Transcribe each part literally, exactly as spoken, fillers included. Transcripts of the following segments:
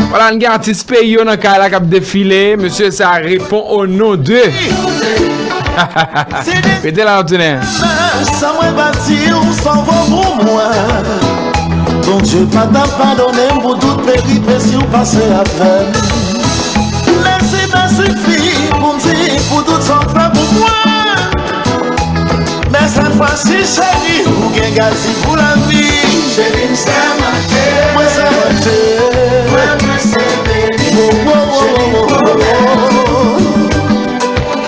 Vwala, n gen atis peyi yo nan kay la k ap defile. Mesye sa repon o non de. Rete la, nou tounen. Sa mwen pa di w, sa w vo pou mwen. Bondye pa t ap padone m pou tout peripesi w pase avè m. Mèsi pa sifi pou m di pou tout sa w fè pou mwen. Men sèt fwa si, cheri, ou gen gazi pou lavi. Cheri, m sèmante. Mwen sèmante. Mwen, mwen se beni. Oh, oh, oh, oh, oh. Cheri, m pwomèt ou.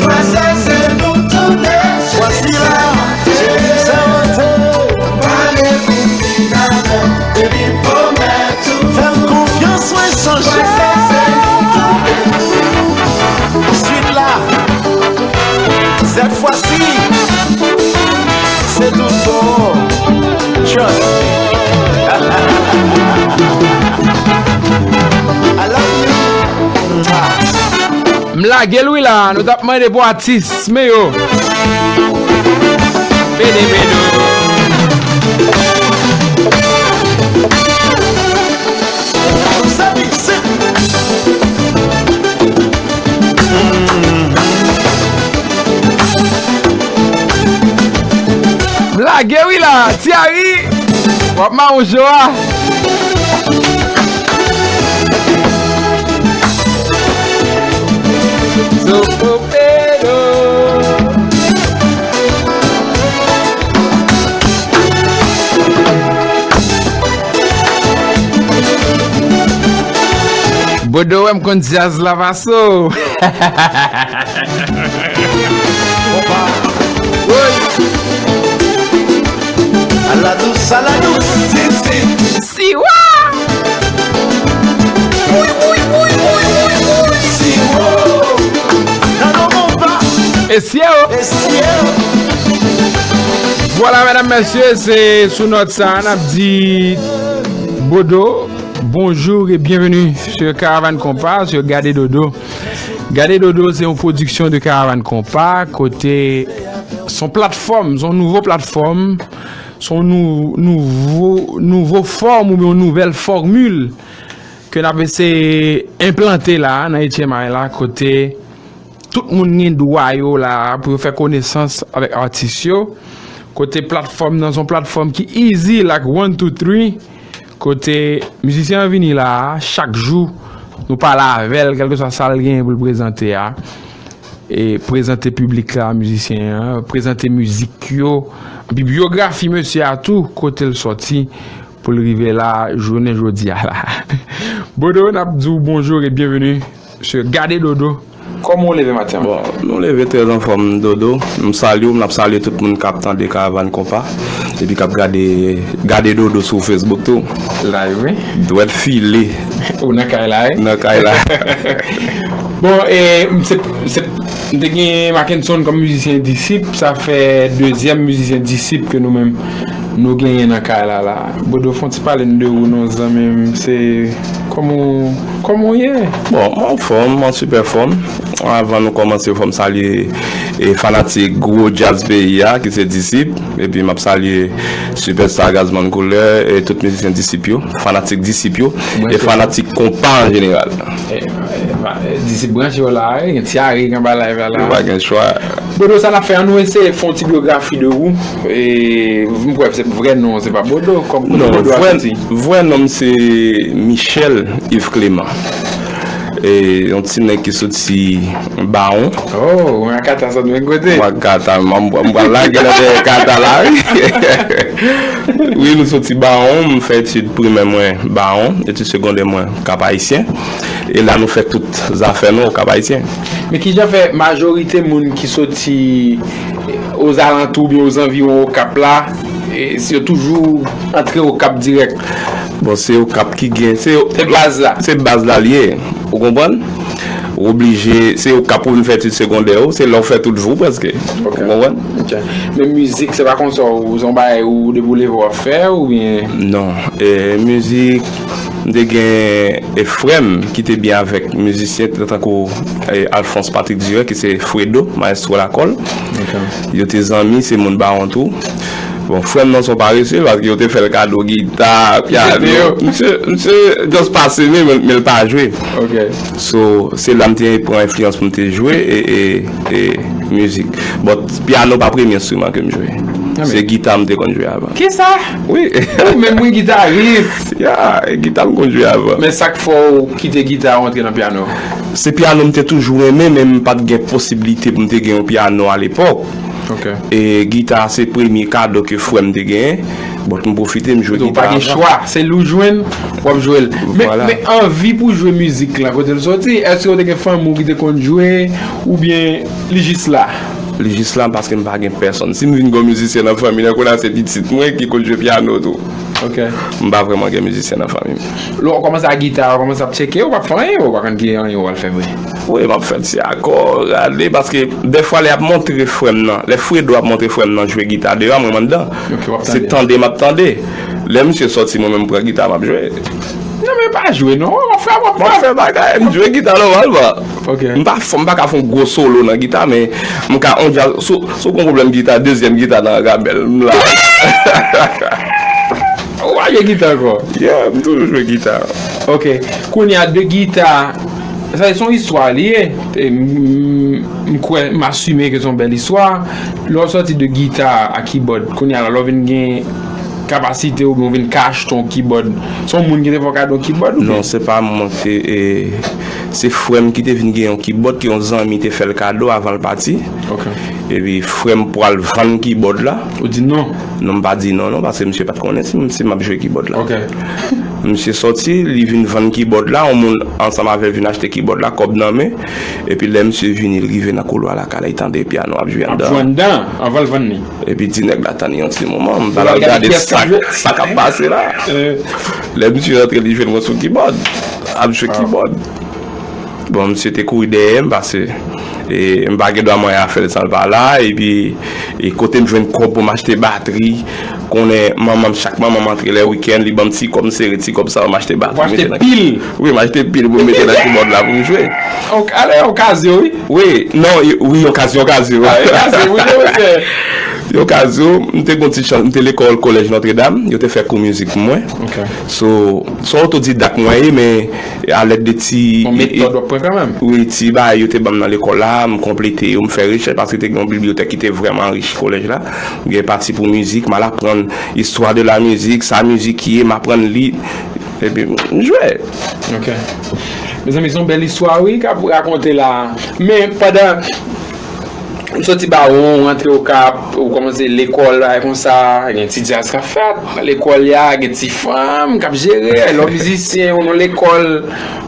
Fwa sa se nou toude. Fwa sila, cheri, m sèmante. Pale pou m finalman. Baby, pwomèt ou. Fè m konfyans, mwen chanje. Fwa sa se nou toude. Swit la. Sèt fwa si, se tout bon. Trust me. I love you. Mwah. M lage l wi la, nou t ap mande pou atis, men yo. Pede, pede. M lage wi la, Thierry. W ap mawon cho a. Zopo Pedro. Bodo, wè m konn djaz la pase w. Woy. Ala dous, ala dous, si, si. Siwa! Woy, woy, woy, woy, woy, woy. Siwo. Nan non konpa. Esye o. Esye o. Vwala, medam, mesye, se sou nòt sa a n ap di Bodo, bonjour et bienvenue sur Caravane Compas, sur Gade Dodo. Gade Dodo, se yon pwodiksyon de Caravane Compas, kote se yon platfòm, se yon nouvo platfòm, se yon nou-, nouvo, nouvo fòm oubyen yon nouvèl fòmil ke n ap eseye enplante la a, nan Etyèm Ay la, kote tout moun gen dwa yo la a pou yo fè konesans avèk atis yo. Kote platfòm nan, se yon platfòm ki easy, like one, two, three. Kote mizisyen an vini la a, chak jou, nou pale avè l, kèlkeswa sa l genyen pou l prezante a. E prezante piblik la, mizisyen an, prezante mizik yo, epi byografi mesye a tou, kote l sòti, pou l rive la, jounen jodi a la. Bodo, n ap di w bonjou e byenveni sur Gade Dodo. Kòman w leve maten an? Bon, nou leve trè anfòm, Dodo. M salye w, m ap salye tout moun k ap tande Karavàn Konpa, epi k ap gade, gade Dodo sou Facebook tou. Live, wi. Dwèt file. Ou nan kay la, wi? Nan kay la. Bon, e, m se, se, m te gen Mackenson kòm mizisyen Disip, sa fè dezyèm mizisyen Disip ke nou menm nou genyen nan kay la, la. Bodo, fè yon ti pale n de ou non, zanmi m, se kòman w, kòman w ye? Bon, mwen anfòm, mwen sipè fòm. Avan nou kòmanse, fò m salye, e, fanatik gwo djaz peyi a, ki se Disip. Epi m ap salye Sipèsta Gazman Koulè e tout mizisyen Disip yo, fanatik Disip yo, e fanatik konpa an jeneral. E, e, e, Disip branche yo la, e, gen Tyari k anba live la, la. Yo pa gen chwa. Bodo, sa n ap fè an, nou eseye fè yon ti byografi de ou. E, m kwè se vrè non, se pa Bodo, kòm kote Bodo a soti? Non, vrè, vrè non m se Michel Yves Clément. E, yon ti nèg ki soti Bawon. Oh, ou nan Kata sa, menm kote? Mwen Kata, m, m, m pral lage nan dèyè Kata la, wi. Wi, nou soti Bawon, m fè etid primè mwen Bawon, etid segondè mwen Kap Ayisyen. E la nou fè tout zafè nou o Kap Ayisyen. Men kijan fè majorite moun ki soti ozalantou oubyen ozanviwon Okap la, e, yo toujou antre Okap dirèk? Bon, se Okap ki gen, se, se baz la. Se baz la l ye, ou konprann? Ou oblije, se Okap ou vin fè etid segondè ou, se la w fè tout vi w prèske. Ok. Ou konprann? Ok. Men mizik, se pa konsa, ou, se yon bagay ou depi w leve w ap fè, oubyen? Non. E, mizik, m te gen, e, frè m ki te byen avèk mizisyen tankou, e, Alphonse Patrick Duré, ki se Fredo, mayestwo Lakòl. Ok. Yo te zanmi, se moun Bawon tou. Bon, frè m nan se yon parese, paske yo te fè l kado gita, pyano. Misye, misye just pase men, men, men l pa jwe. So, se la m te pran enfliyans pou m te jwe e, e, e mizik. But, pyano pa premye enstriman ke m jwe. Se gita m te konn jwe avan. Kisa? Wi. Ou menm wi gitaris. Ya, e gita m konn jwe avan. Men sa k fè w kite gita a w antre nan pyano? Se pyano m te toujou renmen, men m pa t gen posiblite pou m te gen yon pyano alepòk. E gita se premye kado ke frè m te genyen. But m pwofite m jwe gita avan. Ou pa gen chwa, se li w jwenn, w ap jwe l. Men, men anvi pou jwe mizik lan, kote l soti? Èske w te gen fanmi w ki te konn jwe, oubyen li jis la? Li jis la paske m pa gen pèsonn. Si m vin gen yon mizisyen nan fanmi nan, kounye a se pitit mwen ki konn jwe pyano tou. M pa vrèman gen mizisyen nan fanmi m. Lè w kòmanse ak gita, w kòmanse ap tcheke, ou p ap fè anyen, ou pa konn ki anyen w al fè vre. Wi, m ap fè ti akò, rale, paske dèfwa lè y ap montre frè m nan, lè Fredo ap montre frè m nan jwe gita deyò a, mwen m anndan. Se tande m ap tande. Lè misye sòti, mwen menm m pran gita, m ap jwe. Non, men pa jwe, non. W ap fè, w ap fè. M ap fè bagay, m jwe gita nòmalman. M pa fè, m pa ka fè yon gwo solo nan gita, men m ka on djaz, si w, si w gen yon pwoblèm gita, dezyèm gita nan gabèl, m la. Ou pa jwe gita ankò? Yeah, m toujou jwe gita. Ok. Kounye a de gita, sa se yon istwa li ye. E m, m kwè, m asime ke se yon bèl istwa. Lè w sòti de gita a kibòd, kounye a la, lè w vin gen kapasite oubyen w vin ka achte yon kibòd, se yon moun ki te fè w kado yon kibòd oubyen? Non, se pa mwen ki te, e, se frè m ki te vin gen yon kibòd ke yon zanmi te fè l kado avan l pati. Epi frè m pral vann kibòd la. Ou di non? Non, m pa di non, non, paske misye pa t konnen si, si m ap jwe kibòd la. Misye sòti, li vin vann kibòd la, yon moun ansanm avè l vin achte kibòd la, kòb nan men. Epi lè misye vini, li rive nan koulwa lakay la, li tande pyano ap jwe anndan. Ap jwe anndan, anvan l vann li. Epi di nèg la, "Tann yon ti moman, m pral gade sa, sa k ap pase la." Lè misye rantre, li jwenn mwen sou kibòd, ap jwe kibòd. Bon, misye te kouri dèyè m, paske, e, m pa gen dwa mwen a fè l san l pa la, epi, e, kote m jwenn kòb pou m achte batri, konnen manman m, chak manman m antre lè wikenn, li ban m ti kòb, m sere ti kòb sa yo, m achte batri, m mete nan, wi, m achte pil pou m mete nan kibòd la pou m jwe. Alè, yon kazyo, wi. Wi, non, wi, yon kazyo, yon kazyo. Yon kazyo, wi, wi, wi. Yon kazyo, m te gon ti chans, m te lekòl Kolèj Notre Dame, yo te fè kou mizik pou mwen. So, se yon otodidak mwen ye, men a lèd de ti, yon metòd w ap pran kanmenm. Wi, ti bagay yo te ban m nan lekòl la, m konplete yo, m fè rechèch, paske te gen yon bibliyotèk ki te vrèman rich kolèj la. M gen pati pou mizik, m al aprann istwa de la mizik, sa mizik ye, m aprann li, epi m jwe. Ok. Mezanmi, se yon bèl istwa, wi, k ap rakonte la. Men pandan ou soti Bawon, ou rantre Okap, ou kòmanse lekòl, bagay konsa, gen ti djaz k ap fèt nan lekòl ya, gen ti fanm k ap jere, lè w mizisyen, ou nan lekòl,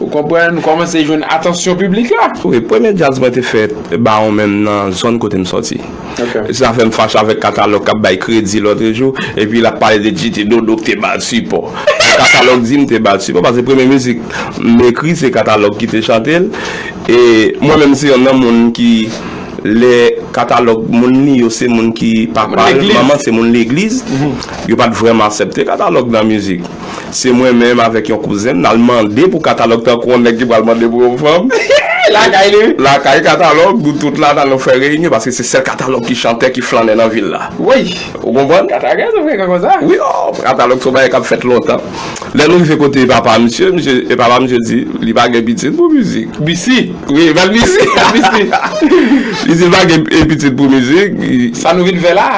ou konprann, ou kòmanse jwenn atansyon piblik la. Wi, premye djaz mwen te fè Bawon menm nan zòn kote m sòti. E sa fè m fache avèk Katalòg k ap bay kredi lòt jou, epi l ap pale de DJ Dodo k te ba l sipò. Katalòg di m te ba l sipò, paske premye mizik m ekri, se Katalòg ki te chante l. E mwen menm, se yonn nan moun ki, lè Katalòg, moun li yo, se moun ki papa l, manman se moun legliz, yo pa t vrèman aksepte Katalòg nan mizik. Se mwen menm avèk yon kouzen m, n al mande pou Katalòg, tankou yon nèg ki pral mande pou yon fanm. Lakay li, wi. Lakay Katalòg, nou tout la, n al nou fè reyinyon, paske se sèl Katalòg ki chantè, ki flannè nan vil la. Wi. Ou konprann? Katalòg se frekan konsa. Wi, o, Katalòg se yon bagay k ap fèt lontan. Lè nou rive kote papa misye, misye, e papa misye di, li pa gen pitit pou mizik. Bisi. Wi, Val Bisi. Val Bisi. Li di, li pa gen, e, pitit pou mizik. Sa nou vin fè la?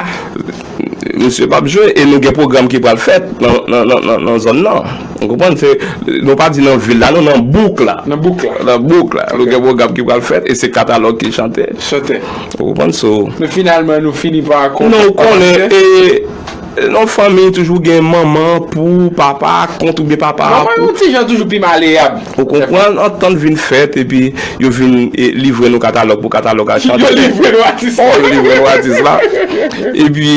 Misye p ap jwe, e nou gen pwogram ki pral fèt nan, nan, nan, nan, nan zòn nan. Ou konprann? Se, nou pa di nan vil la, non, nan bouk la. Nan bouk la. Nan bouk la. Nou gen pwogram ki pral fèt, e se Katalòg ki chante. Chante. Ou konprann? So, men finalman, nou fini pa konprann. Non, ou konnen, e, nan fanmi, toujou gen manman pou papa kont oubyen papa pou. Manman yon ti jan toujou pi maleyab. Ou konprann? Antant vin fèt, epi yo vin, e, livre nou Katalòg pou Katalòg al chante. Yo livre nou atis la. O, yo livre nou atis la. Epi,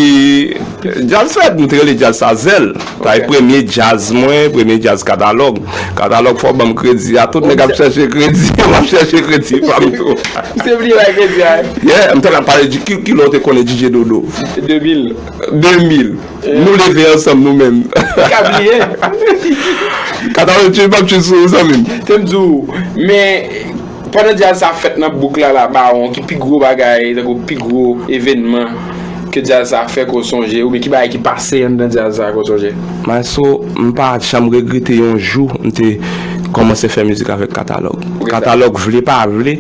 djaz fèt, m te rele djaz sa Zèl. Sa e premye djaz mwen, premye djaz Katalòg. Katalòg fò ban m kredi a, tout nèg ap chèche kredi, m ap chèche kredi pa m tou. Misye bliye bay kredi a, wi. Yeah, m t ap pale di ki, ki lè w te konnen DJ Dodo? De mil. De mil. Nou leve ansanm nou menm. Ou ka bliye. Katalòg tchwi p ap tchwi sou ou, zanmi m. Te m di w, men pandan djaz sa ap fèt nan bouk la, la, Bawon, ki pi gwo bagay, tankou pi gwo evènman ke djaz sa fè ke w sonje, oubyen ki bagay ki pase anndan djaz sa ke w sonje? Maestro, m pa janm regrete yon jou m te kòmanse fè mizik avèk Katalòg. Katalòg vle pa vle,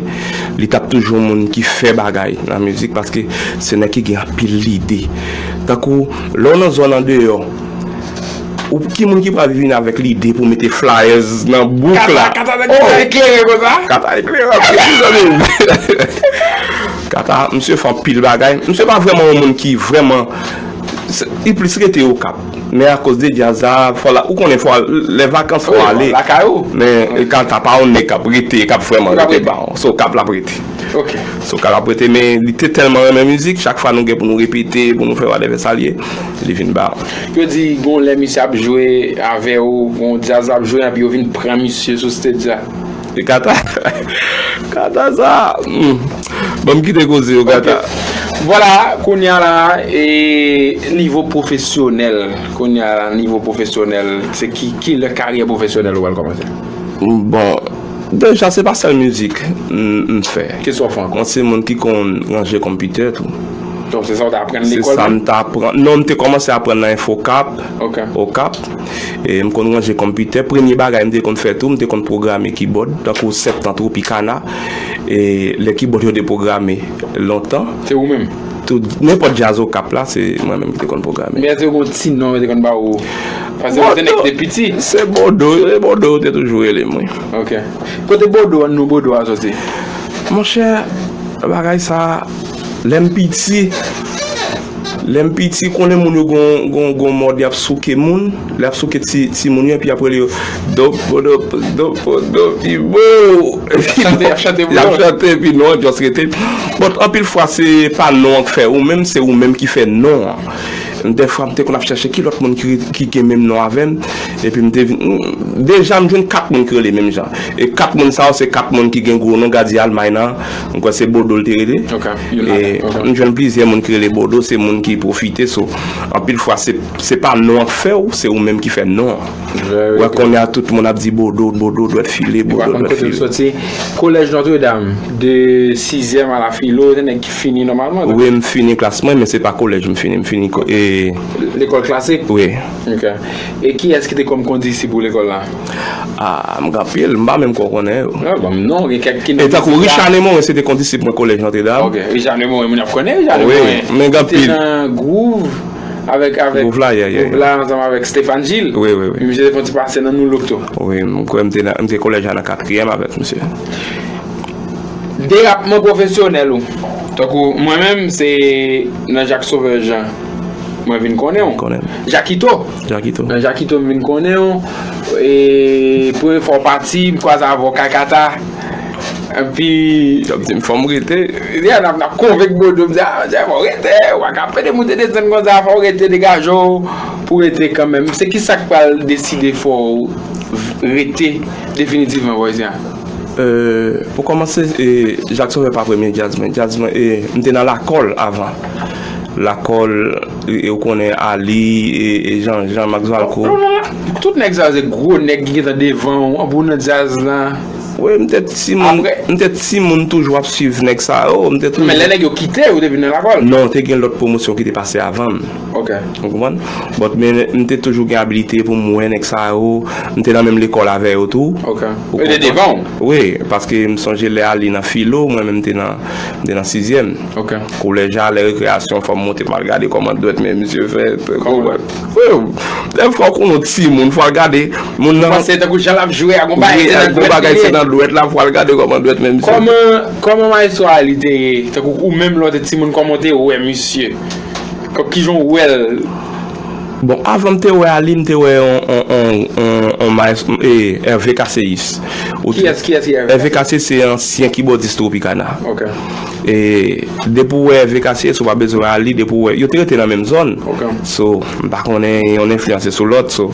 li t ap toujou yon moun ki fè bagay nan mizik, paske se nèg ki gen anpil lide. Tankou, lè w nan zòn andeyò, ou ki moun ki pral vin avèk lide pou mete flyers nan bouk la? Kata, Kata, nèg ki ta eklere konsa? Kata eklere anpil, wi, zanmi m. Kata, misye fè anpil bagay. Misye pa vrèman yon moun ki vrèman, se- li plis rete Okap. Men akoz de djaz la, fò la, ou konnen fò al- lè vakans fò ale. Lakay ou. Men e Kata pa yon nèg k ap rete, k ap vrèman rete ba w. Se Okap l ap rete. Ok. Se Okap l ap rete, men li te tèlman renmen mizik, chak fwa nou gen pou nou repete, pou nou fè whatever sa l ye, li vin ba w. Yo di gon lè misye ap jwe avè w, gon djaz ap jwe, epi yo vin pran misye sou stage la. E Kata, Kata sa, hmm. Ban m kite koze yo, Kata. Vwala, kounye a la, e nivo pwofesyonèl, kounye a la, nivo pwofesyonèl, se ki, ki lè karyè pwofesyonèl ou pral kòmanse? Bon, deja, se pa sèl mizik m, m fè. Kisa w fè ankò? Mwen se moun ki konn ranje konpitè tou. Donk, se sa w te aprann lekòl menm? Se sa m te aprann. Non, m te kòmanse aprann nan Enfocap, Okap. E m konn ranje konpitè. Premye bagay m te konn fè tou, m te konn pwograme kibòd, tankou Septan, Tropicana. E lè kibòd yo te pwograme lontan. Se ou menm? Tout, nenpòt djaz Okap la, se mwen menm ki te konn pwograme. Men èske gon ti non yo te konn ba ou? Paske ou se nèg ki te piti. Se Bodo, se Bodo yo te toujou rele m, wi. Ok. Kote Bodo, non Bodo a soti? Monchè, bagay sa, lè m piti, lè m piti, konnen moun yo gon, gon, gon mòd y ap souke moun, lè y ap souke ti, timoun yo, epi y ap rele yo, "Dopo, dopo, dopo, dopibo." Y ap chante, y ap chante pou yo. Y ap chante, epi non an just rete. Bon, anpil fwa, se pa non an k fè ou menm, se ou menm ki fè non an. Dèfwa, m te konn ap chèche ki lòt moun ki, ki gen menm non avè m, epi m te vin, m- deja, m jwenn kat moun ki rele menm jan. E kat moun sa yo, se kat moun ki gen gwo non, Gadial, Mayna, m kwè se Bodo l te rele. Ok, youn ladan, ok. E m jwenn plizyè moun ki rele Bodo, se moun ki pwofite, so, anpil fwa, se, se pa non an k fè w, se ou menm ki fè non an. Very good. Wè, kounye a tout moun ap di Bodo, Bodo dwèt file, Bodo dwèt file. Ou pa konn kote l soti. Kolèj Notre Dame, de sizyèm a la filo, se nèg ki fini nòmalman, wi, m fini klas mwen, men se pa kolèj m fini, m fini ko- e lekòl klasik? Wi. Ok. E kiyès ki te kòm kondisip ou lekòl la? Ah, m gen anpil, m pa menm ko konnen yo. Ah, bon, non, gen kèk ki nan. E tankou Richard Nemorin, se te kondisip mwen kolèj Notre Dame. Ok, Richard Nemorin, moun ap konnen Richard Nemorin. Wi, men gen anpil. Li te nan Groove avèk, avèk Groove la, yeah, yeah, yeah. Groove la ansanm avèk Stéphane Gilles. Wi, wi, wi. Misye te fè yon ti pase nan Nou Look tou. Wi, m kwè m te nan, m te kolèj la nan katriyèm avèk misye. Derapman pwofesyonèl ou. Tankou mwen menm, se nan Jacques Sauveur Jean mwen vin konnen w. Konnen. Jakito. Jakito. Nan Jakito m vin konnen w. E premye fwa w pati, m kwaze avè w Kakata. Epi y ap di m fò m rete. Ya, n ap, n ap konvenk Bodo, m di, "Ah, fò w rete, w pa ka pede moute desann konsa, fò w rete, degaje w pou w rete kanmenm." Se kisa k pral deside fè w rete definitivman, Boyzia? Euh, pou kòmanse, e, Jacques Sauveur pa premye djaz mwen. Djaz mwen, e, m te nan Lakòl avan. Lakòl, e, e, ou konnen Ali, e, e Jean, Jean Max Valco. Non, non, non. Tout nèg sa yo se gwo nèg ki gentan devan w, anpil nan djaz la. Wi, m te timoun, m te timoun toujou ap swiv nèg sa yo, m te toujou. Men lè nèg yo kite, ou te vin nan Lakòl? Non, te gen lòt pwomosyon ki te pase avan m. Ok. Ou konprann? But, men, m te toujou gen abilite pou m wè nèg sa yo, m te nan menm lekòl avè yo tou. Ok. Ou konprann? Yo te devan w? Wi, paske m sonje lè Ali nan filo, mwen menm m te nan, m te nan sizyèm. Ok. Kolèj la, lè rekreyasyon, fò m monte, m al gade kòman dwèt men misye fèt. Kòman? Wi, dèfwa ou konnen yon timoun, fò al gade moun nan. Ou panse tankou jan l ap jwe a, gon bagay se nan dwèt li ye. Wi, gon bagay se nan dwèt la, fò al gade kòman dwèt men misye. Kòman, kòman maestro Ali te ye? Tankou ou menm lè w te timoun, kòman w te wè misye? Kò-, kijan w wè l? Bon, avan m te wè Ali, m te wè on, on, on, on, on maes-, e, Hervé Caséus. Kiyès, kiyès ki Hervé Caséus? Hervé Caséus se ansyen kibòdis Tropicana. Ok. E depi w wè Hervé Caséus, ou pa bezwen wè Ali, depi w wè, yo te rete nan menm zòn. Ok. So, m pa konnen yon enfliyanse sou lòt, so.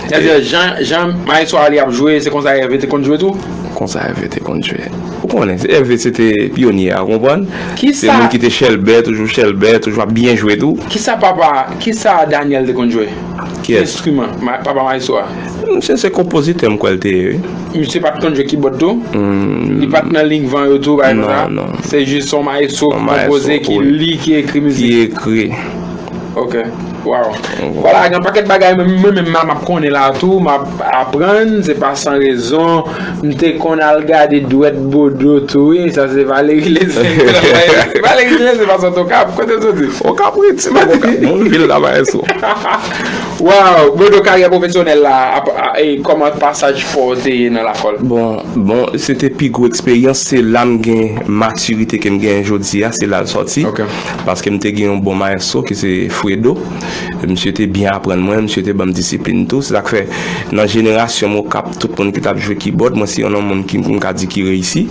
Sètadi, jan, jan maestro Ali ap jwe, se konsa Hervé te konn jwe tou? Konsa Hervé te konn jwe. Ou konnen, Hervé se te pyonye a, ou konprann? Se moun ki te chèlbè, toujou chèlbè, toujou ap byen jwe tou. Kisa papa, kisa Daniel te konn jwe? Ki enstriman? Papa maestro a? Misye se konpozitè, m kwè l te ye, wi. Misye pa t konn jwe kibòd tou? Li pa t nan liy van yo tou, bagay konsa? Non, non. Se jis yon maestro ki konpoze, ki li, ki ekri mizik. Ki ekri. Ok. Wow. Vwala, gen pakèt bagay mwen menm m ap konnen la tou, m ap aprann, se pa san rezon. M te konn al gade dwèt Bodo tou, wi, sa se Valery Lezin. Valery Lezin se pa sot Okap, kote l soti? Okap, wi, ti bagay. Moun vil la, maestro. Wow, Bodo, karyè pwofesyonèl la, kòman pasaj pa w te ye nan lakòl? Bon, bon, se te pi gwo eksperyans, se la m gen matirite ke m genyen jodi a, se la l sòti. Paske m te gen yon bon maestro ki se Fredo. Misye te byen aprann mwen, misye te ban m disiplin tou. Se sa k fè nan jenerasyon m Okap, tout moun ki t ap jwe kibòd, mwen se youn nan moun ki m ka di ki reyisi,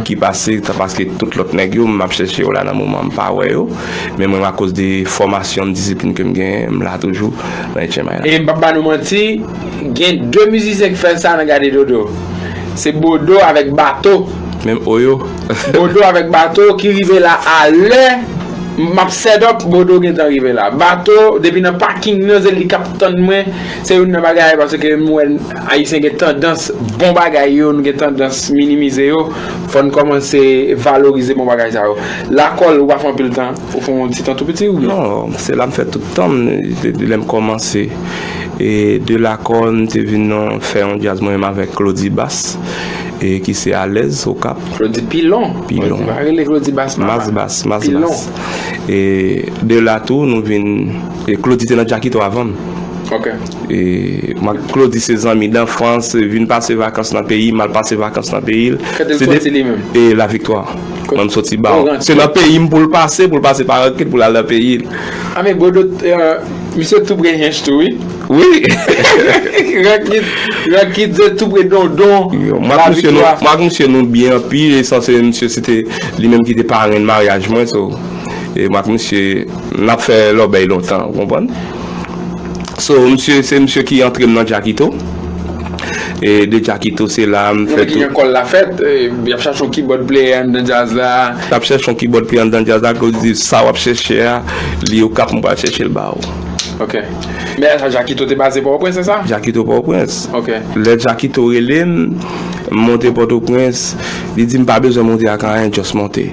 ki pase, paske tout lòt nèg yo, m ap chèche yo la nan moman m pa wè yo. Men mwen, akoz de fòmasyon m, disiplin ke m genyen, m la toujou nan H M I la. E m p ap ba nou manti, gen de mizisyen ki fè sa nan Gade Dodo. Se Bodo avèk Bato. Menm Oyo. Bodo avèk Bato ki rive la a lè m ap set up, Bodo gentan rive la. Bato, depi nan paking nan, se li k ap tann mwen. Se youn nan bagay, paske m wè Ayisyen gen tandans, bon bagay yo, nou gen tandans minimize yo. Fò n kòmanse valorize bon bagay sa yo. Lakòl, ou pa fè anpil tan, ou fè yon ti tan tou piti, oubyen? Non, se la m fè tout tan m, de, de lè m kòmanse. E de lakòl, m te vin nan, fè yon djaz mwen menm avèk Claudy Bass, e ki se Alèz, Okap. Claudy Pilon. Pilon. Claudy, pa rele Claudy Bass, papa. Mas Bass, Mas Bass. E de la tou, nou vin, e Claudy te nan Jackito avan m. Ok. E mwen ak Claudy se zanmi danfans, vin pase vakans nan peyi m, al pase vakans nan peyi l. Kote l soti li menm? E La Victoire. Mwen m soti Bawo. Se nan peyi m pou l pase, pou l pase pa Rankit, pou l al nan peyi l. A, men Bodo, eh, misye tou pre Hinche tou, wi. Wi. Rankit, Rankit se tou pre Dondon. Yo, mwen ak misye nou, mwen ak misye nou byen anpil, e sanse misye se te li menm ki te parenn maryaj mwen, so, e mwen ak misye, n ap fè lòbèy lontan, ou konprann? So, misye, se misye ki antre m nan Jackito. E de Jackito, se la m fè tout. Ki gen kòl la fèt, eh, y ap chache yon keyboard player anndan djaz la. T ap chèche yon keyboard player anndan djaz la, Claudy di, "Sa w ap chèche a, li Okap, m pral chèche l ba ou." Ok. Men sa, Jackito te baze Pòtoprens, se sa? Jackito Pòtoprens. Ok. Lè Jackito rele m, m monte Pòtoprens, li di m pa bezwen monte ak anyen, just monte.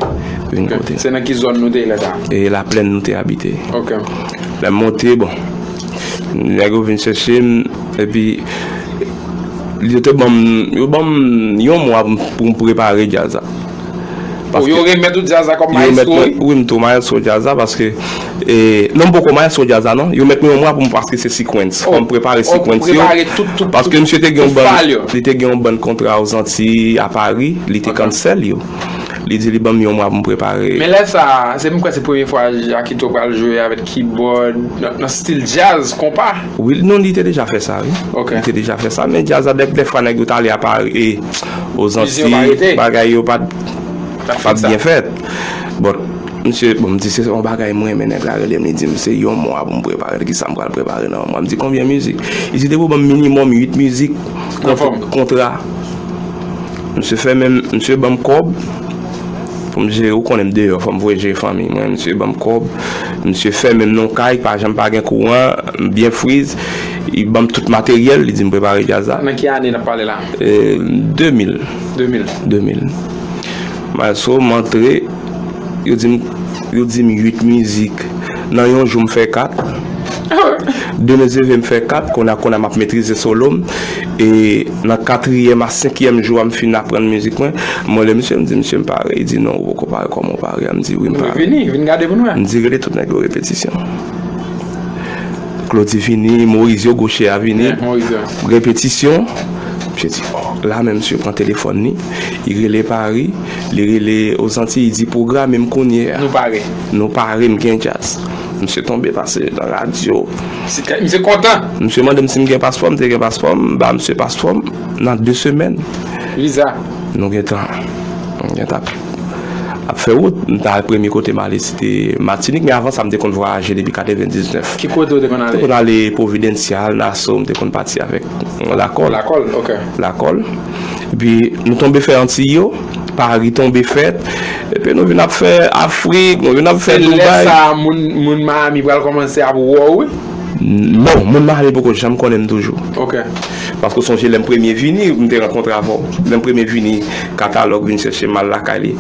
Vin kote. Se nan ki zòn nou te ye lè sa? E Laplèn nou te abite. Ok. Lè m monte, bon, nèg yo vin chèche m, epi yo te ban m, yo ban m yon mwa pou m, pou m prepare djaz la. Oh, yo remèt ou djaz la kòm maestro, wi? Wi, m tou maestro djaz la, paske, e, non, m poko maestro djaz la, non. Yo mèt mwen yon mwa pou m, paske se sequence. Fò m prepare sequence yo. Paske misye te gen yon bann, li te gen yon bann kontra Ozanti a Pari, li te cancel yo. Li di li ban m yon mwa pou m prepare. Men lè sa, se, m kwè se premye fwa Jackito pral jwe avèk keyboard nan, nan stil djaz, konpa. Wi, non, li te deja fè sa, wi. Ok. Li te deja fè sa, men djaz la, dè, dèfwa nèg yo t ale a Pari, e, Ozanti, bagay yo pa t, pa t byen fèt. But, misye, bon, m di, se yon bagay mwen, men nèg la rele m, li di m, se yon mwa pou m prepare l, kisa m pral prepare nan yon mwa. M di, konbyen mizik? Li di, depi w ban m minimòm uit mizik, kontra. Misye fè menm, misye ban m kòb pou m jere, ou konnen m deyò, fò m voye jere fanmi mwen, misye ban m kòb, misye fè menm nan yon kay, pa janm pa gen kouran, m byen friz, li ban m tout materyèl, li di m prepare djaz la. Nan ki ane n ap pale la? E, de mil. De mil. De mil. Maestro, m antre, yo di m, yo di m uit mizik. Nan yon jou, m fè kat. Demen se vre m fè kat, kounye a, kounye a m ap metrize solo m. E nan katriyèm a senkyèm jou a, m fin aprann mizik mwen. Mwen, lè misye, m di, "Misye, m pare." Li di, "Non, ou poko pare, kòman w pare a?" M di, "Wi, m pare." Vini, vin gade pou nou wè. M di, "Rele tout nèg yo repetisyon." Claudy vini, Morizio, gochè a vini. Repetisyon. Misye di, "Oh." La menm, misye pran telefòn li, li rele Pari, li rele Ozanti, li di, "Pwograme m kounye a." Nou pare. Nou pare, m gen djaz. Misye tonbe pase nan radyo. Misye kontan. Misye mande m si m gen paspò, m te gen paspò, m ba misye paspò m nan de semèn. Viza. Nou gentan, nou gentan ap fè wout. M ta premye kote m ale, se te Matinik, men avan sa, m te konn vwayaje depi katrevendiznèf. Ki kote w te konn ale? M te konn ale Providencial, Nassau, m te konn pati avèk lakòl. Lakòl, ok. Lakòl. Epi nou tonbe fè Antiy yo, Pari tonbe fèt. Epi nou vin ap fè Afrik, nou vin ap fè Dubai. Se lè sa a, moun, moun Miami pral kòmanse ap wè w, wi. Non, moun Miami poko janm konnen m toujou. Ok. Paske w sonje lè m premye vini, m te rankontre avè w. Lè m premye vini, katalòg vin chèche m al lakay li.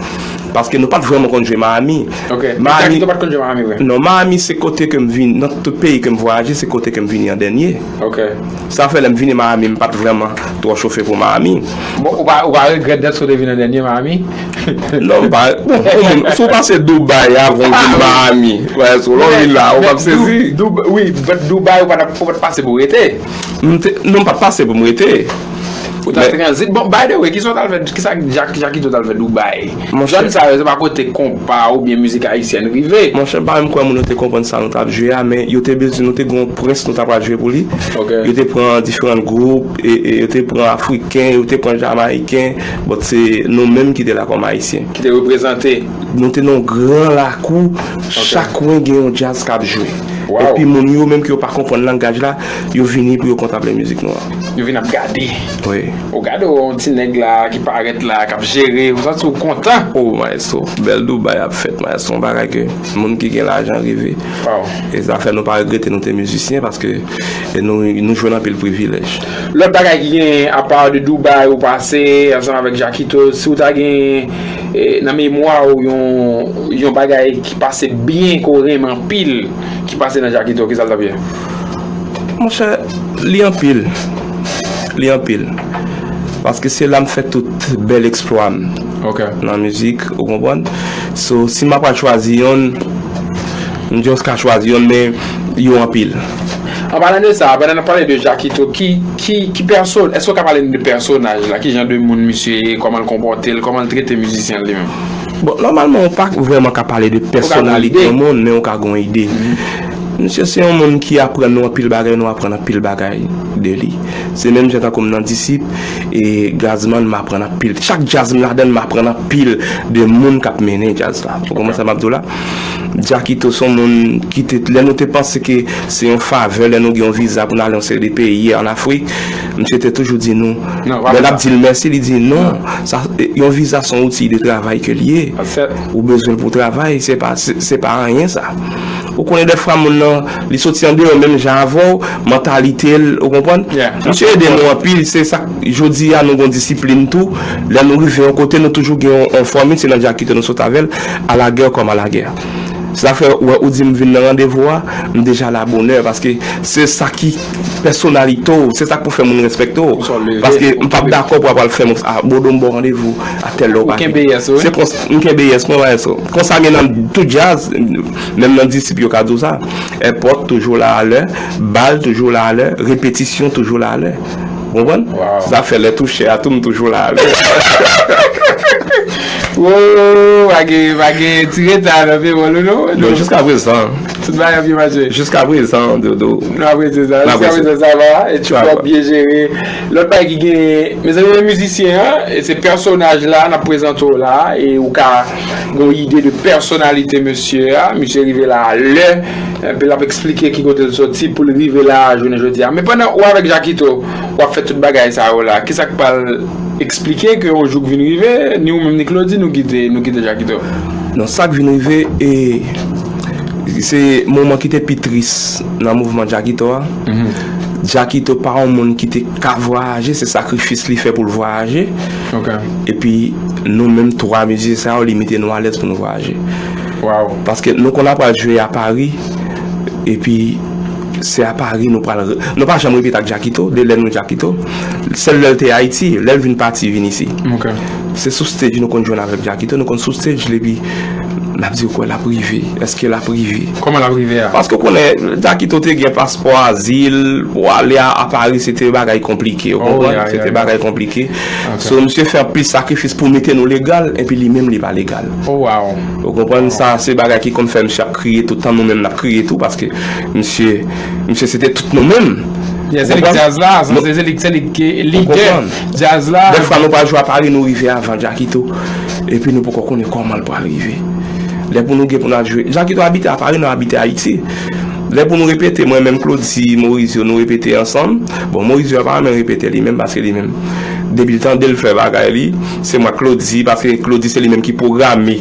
Paske nou pa t vrèman konn jwe Miami. Ok. Miami. Jakito pa t konn jwe Miami vre? Non, Miami se kote ke m vin, nan tout peyi ke m vwayaje, se kote ke m vini an dènye. Ok. Sa fè lè m vini Miami, m pa t vrèman twò chofe pou Miami. Bon, ou pa, ou pa regrèt dèt si w te vin an dènye Miami? Non, m pa, bon, yon moun, si w pase Dubai avan w vin Miami, wè, si w lè w vin la, ou p ap sezi. Dou-, Dou-, wi, but Dubai, ou pa t ap, ou pa t pase pou rete. M te, non, m pa t pase pou m rete. Ou t al tranzit. Bon, by the way, kisa w t al fè, kisa Jak-, Jakito t al fè Dubai? Zòn sa yo, se pa kote konpa oubyen mizik ayisyèn rive. Monchè, m pa menm kwè moun yo te konprann sa nou t ap jwe a, men yo te bezwen, nou te gen yon prens nou t ap al jwe pou li. Ok. Yo te pran diferan gwoup, e, e yo te pran Afriken, yo te pran Jamayiken, but se nou menm ki te la kòm Ayisyen. Ki te reprezante. Nou te nan yon gran lakou, chak kwen gen yon djaz k ap jwe. Wow. Epi moun yo menm ki yo pa konprann langaj la, yo vini pou yo kontanple mizik nou an. Yo vin ap gade. Wi. Ou gade yon ti nèg la ki parèt la, k ap jere, ou santi w kontan. Oh, maestro, bèl Dubai ap fèt, maestro, yon bagay ke moun ki gen lajan reve. Wow. E sa fè nou pa regrete nou te mizisyen, paske e nou, nou jwenn anpil privilèj. Lòt bagay ki gen, apa de Dubai ou pase ansanm avèk Jakito, si w ta gen, e, nan memwa w yon, yon bagay ki pase byen, ke w renmen anpil, ki pase nan Jakito, kisa l t ap ye? Monchè, li anpil. Li anpil. Paske se la m fè tout bèl eksplwa m. Ok. Nan mizik, ou konprann? So, si m ap al chwazi yonn, m just ka chwazi yonn, men yo anpil. An palan de sa, pandan n ap pale de Jakito, ki, ki, ki pèso-, èske w ka pale n de pèsonaj la? Ki jan de moun misye ye? Kòman l konpòte l? Kòman l trete mizisyen l li menm? Bon, nòmalman, ou pa vrèman ka pale de pèsonalite yon moun, men ou ka gen yon ide. Misye se yon moun ki aprann nou anpil bagay, nou aprann anpil bagay de li. Se menm jan tankou m nan Disip, e Gazman, m aprann anpil. Chak djaz m ladan l, m aprann anpil de moun k ap mennen djaz la. Ou konprann sa m ap di w la? Jakito se yon moun ki te, lè nou te panse ke se yon favè, lè nou gen yon viza pou n ale yon seri de peyi an Afrik, misye te toujou di nou, lè n ap di l mèsi, li di non, sa, yon viza se yon outil de travay ke l ye. Ou bezwen l pou travay, se pa, se, se pa anyen sa. Ou konnen dèfwa moun nan, li soti andeyò menm jan avè w, mantalite l, ou konprann? Misye ede nou anpil, se sa k, jodi a nou gon disiplin tou. Lè nou rive yon kote, nou toujou gen yon, yon fòmil, se nan Jakito nou sot avè l, à la guerre comme à la guerre. Sa fè, ou wè, ou di m vin nan randevou a, m deja la bonè, paske se sa ki pèsonalite w, se sa k pou fè moun respekte w. Paske m p ap dakò pou ap al fè m, a, Bodo, m ba w randevou a tèl lè ou pa vini. Se konsa, m kenbe yès mwen, wè, so. Konsa m ye nan tout djaz, menm nan Disip yo ka di w sa. Èpòt toujou la a lè, bal toujou la a lè, repetisyon toujou la a lè. Ou konprann? Sa fè lè touche a tou, m toujou la a lè. Wo, pa gen, pa gen ti reta nan pewòl ou non. Non, jiska prezan. Tout bagay ap byen mache. Jiska prezan, Dodo. Nou apresye sa. Jiska prezan sa va. E ti pòp byen jere. Lòt bagay ki gen, mezanmi, men mizisyen an, e se pèsonaj la n ap prezante w la, e ou ka gen yon ide de pèsonalite mesye a. Misye rive la a lè, epi l ap eksplike ki kote l soti pou l rive la a jounen jodi a. Men pandan ou avèk Jakito, w ap fè tout bagay sa yo la, kisa k pral eksplike ke yon jou k vin rive, ni ou menm ni Claudy, nou kite, nou kite Jakito? Non, sa k vin rive, e, se moman ki te pi tris nan mouvman Jakito a. Jakito pa yon moun ki te ka vwayaje, se sakrifis li fè pou l vwayaje. Epi, nou menm twa mizisyen sa yo, li mete nou alèz pou nou vwayaje. Paske nou konn ap al jwe a Pari, epi se a Pari nou pral re-, nou pa janm repete ak Jakito, de lè nou Jakito. Sèl lè l te Ayiti, lè l vin pati, vin isi. Se sou stage nou konn jwenn avèk Jakito, nou konn sou stage li, epi n ap di, ou kwè l ap rive? Èske l ap rive? Kòman l ap rive a? Paske ou konnen, Jakito te gen paspò azil, pou ale a, a Pari, se te bagay konplike, ou konprann? Se te bagay konplike. So, misye fè anpil sakrifis pou mete nou legal, epi li menm, li pa legal. Ou konprann? Sa, se bagay ki konn fè misye ap kriye tout tan, nou menm n ap kriye tou, paske misye, misye se te tout nou menm. Se li k djaz la, se li, se li k lidè djaz la. Dèfwa nou pral jwe a Pari, nou rive avan Jakito. Epi nou poko konnen kòman l pral rive. Lè pou nou gen pou n al jwe. Jakito abite a Pari, nou abite Ayiti. Lè pou nou repete, mwen menm, Claudy, Morizio, nou repete ansanm. Bon, Morizio a pa renmen repete li menm, paske li menm, depi l tande l fè bagay li, se mwen, Claudy, paske Claudy se li menm ki pwograme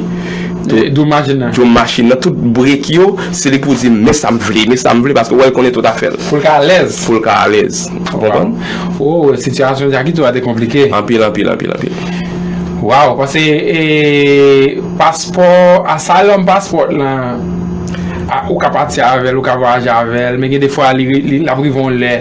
Dou machin nan. Dou machin nan, tout brek yo, se li pou di, men sa m vle, men sa m vle, paske wè, l konnen tout afè l. Pou l ka alèz. Pou l ka alèz. Ou konprann? Oh, sitiyasyon Jakito a te konplike. Anpil, anpil, anpil, anpil. Waw, paske e, paspò, asylum paspò lan, a, ou ka pati avè l, ou ka vwayaje avè l, men gen defwa li, li, l ap rive yon lè,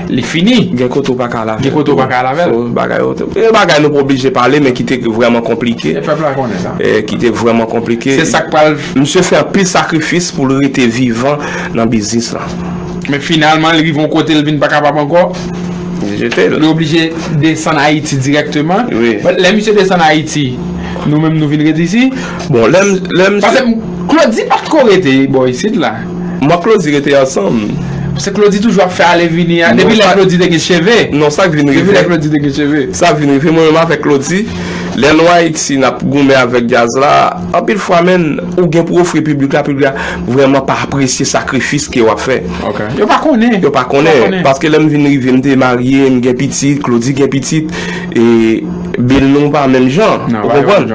li fini. Gen kote ou pa ka al avè l. Gen kote ou pa ka al avè l. So, bagay yo, e bagay nou pa oblije pale, men ki te vrèman konplike. E pèp la konnen sa. E ki te vrèman konplike. Se sa k pral. Misye fè anpil sakrifis pou l rete vivan nan biznis la. Men finalman, li rive yon kote, l vin pa kapab ankò. Li jete l. Li oblije desann Ayiti dirèkteman. Wi. But lè misye desann Ayiti, nou menm nou vin rete isi. Bon, lè m, lè m. Paske Claudy pa t ko rete bò isit la. Mwen ak Claudy rete ansanm. Paske Claudy toujou ap fè ale vini a. Depi lè Claudy te gen cheve. Non, sa k vin rive. Depi lè Claudy te gen cheve. Sa k vin rive, mwen menm avèk Claudy, lè nou Ayiti, n ap goumen avèk djaz la, anpil fwa, menn, ou gen pou ofri piblik la, piblik la vrèman pa apresye sakrifis ke w ap fè. Ok. Yo pa konnen. Yo pa konnen. Yo pa konnen. Paske lè m vin rive, m te marye, m gen pitit, Claudy gen pitit, e bil nou pa menm jan. Ou konprann?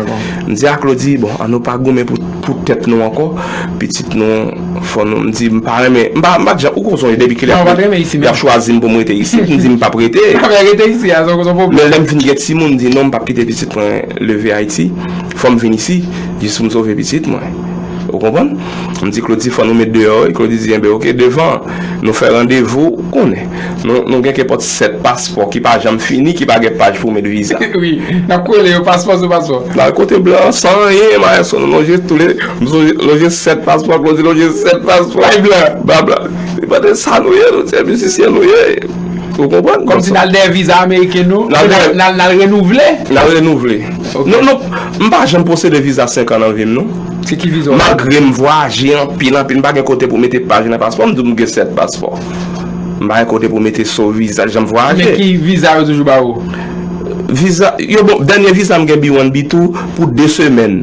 M di a Claudy, bon, ann nou pa goumen pou, pou tèt nou ankò. Pitit nou, fò nou, m di, m pa renmen, m pa, m pa t janm, ou konn sonje depi kilè y ap chwazi m pou m rete isit, m di m p ap rete. Rete isi a, se yon pwoblèm. Men lè m vin gen timoun, m di non, m p ap kite pitit mwen leve Ayiti. Fò m vin isi, jis pou m sove pitit mwen. Ou konprann? M di Claudy, fò nou met deyò, e Claudy di, enben, oke, devan, nou fè randevou, ou konnen. Nou, nou gen kenpòt sèt paspò ki pa janm fini, ki pa gen paj pou w met viza. Wi, n ap kwele yo paspò sou paspò. N al kote blan, san anyen, maestro, nou lonje tou le, nou lonje sèt paspò, Claudy lonje sèt paspò. Bay blan. Bay blan. E pandan sa nou ye, nou se mizisyen nou ye. Ou konprann? Kòmsi n al dèyè viza ameriken nou, n al, n al renouvle. N al renouvle. Ok. Non, non, m pa janm posede viza senk an nan vi m, non. Se ki viza w? Malgre m vwayaje anpil, anpil, m pa gen kote pou mete paj nan paspò, m di w m gen sèt paspò. M pa gen kote pou mete so viza, jan m vwayaje. Men ki viza yo toujou ba ou? Viza, yo bon, dènye viza m gen B one, B two pou de semèn.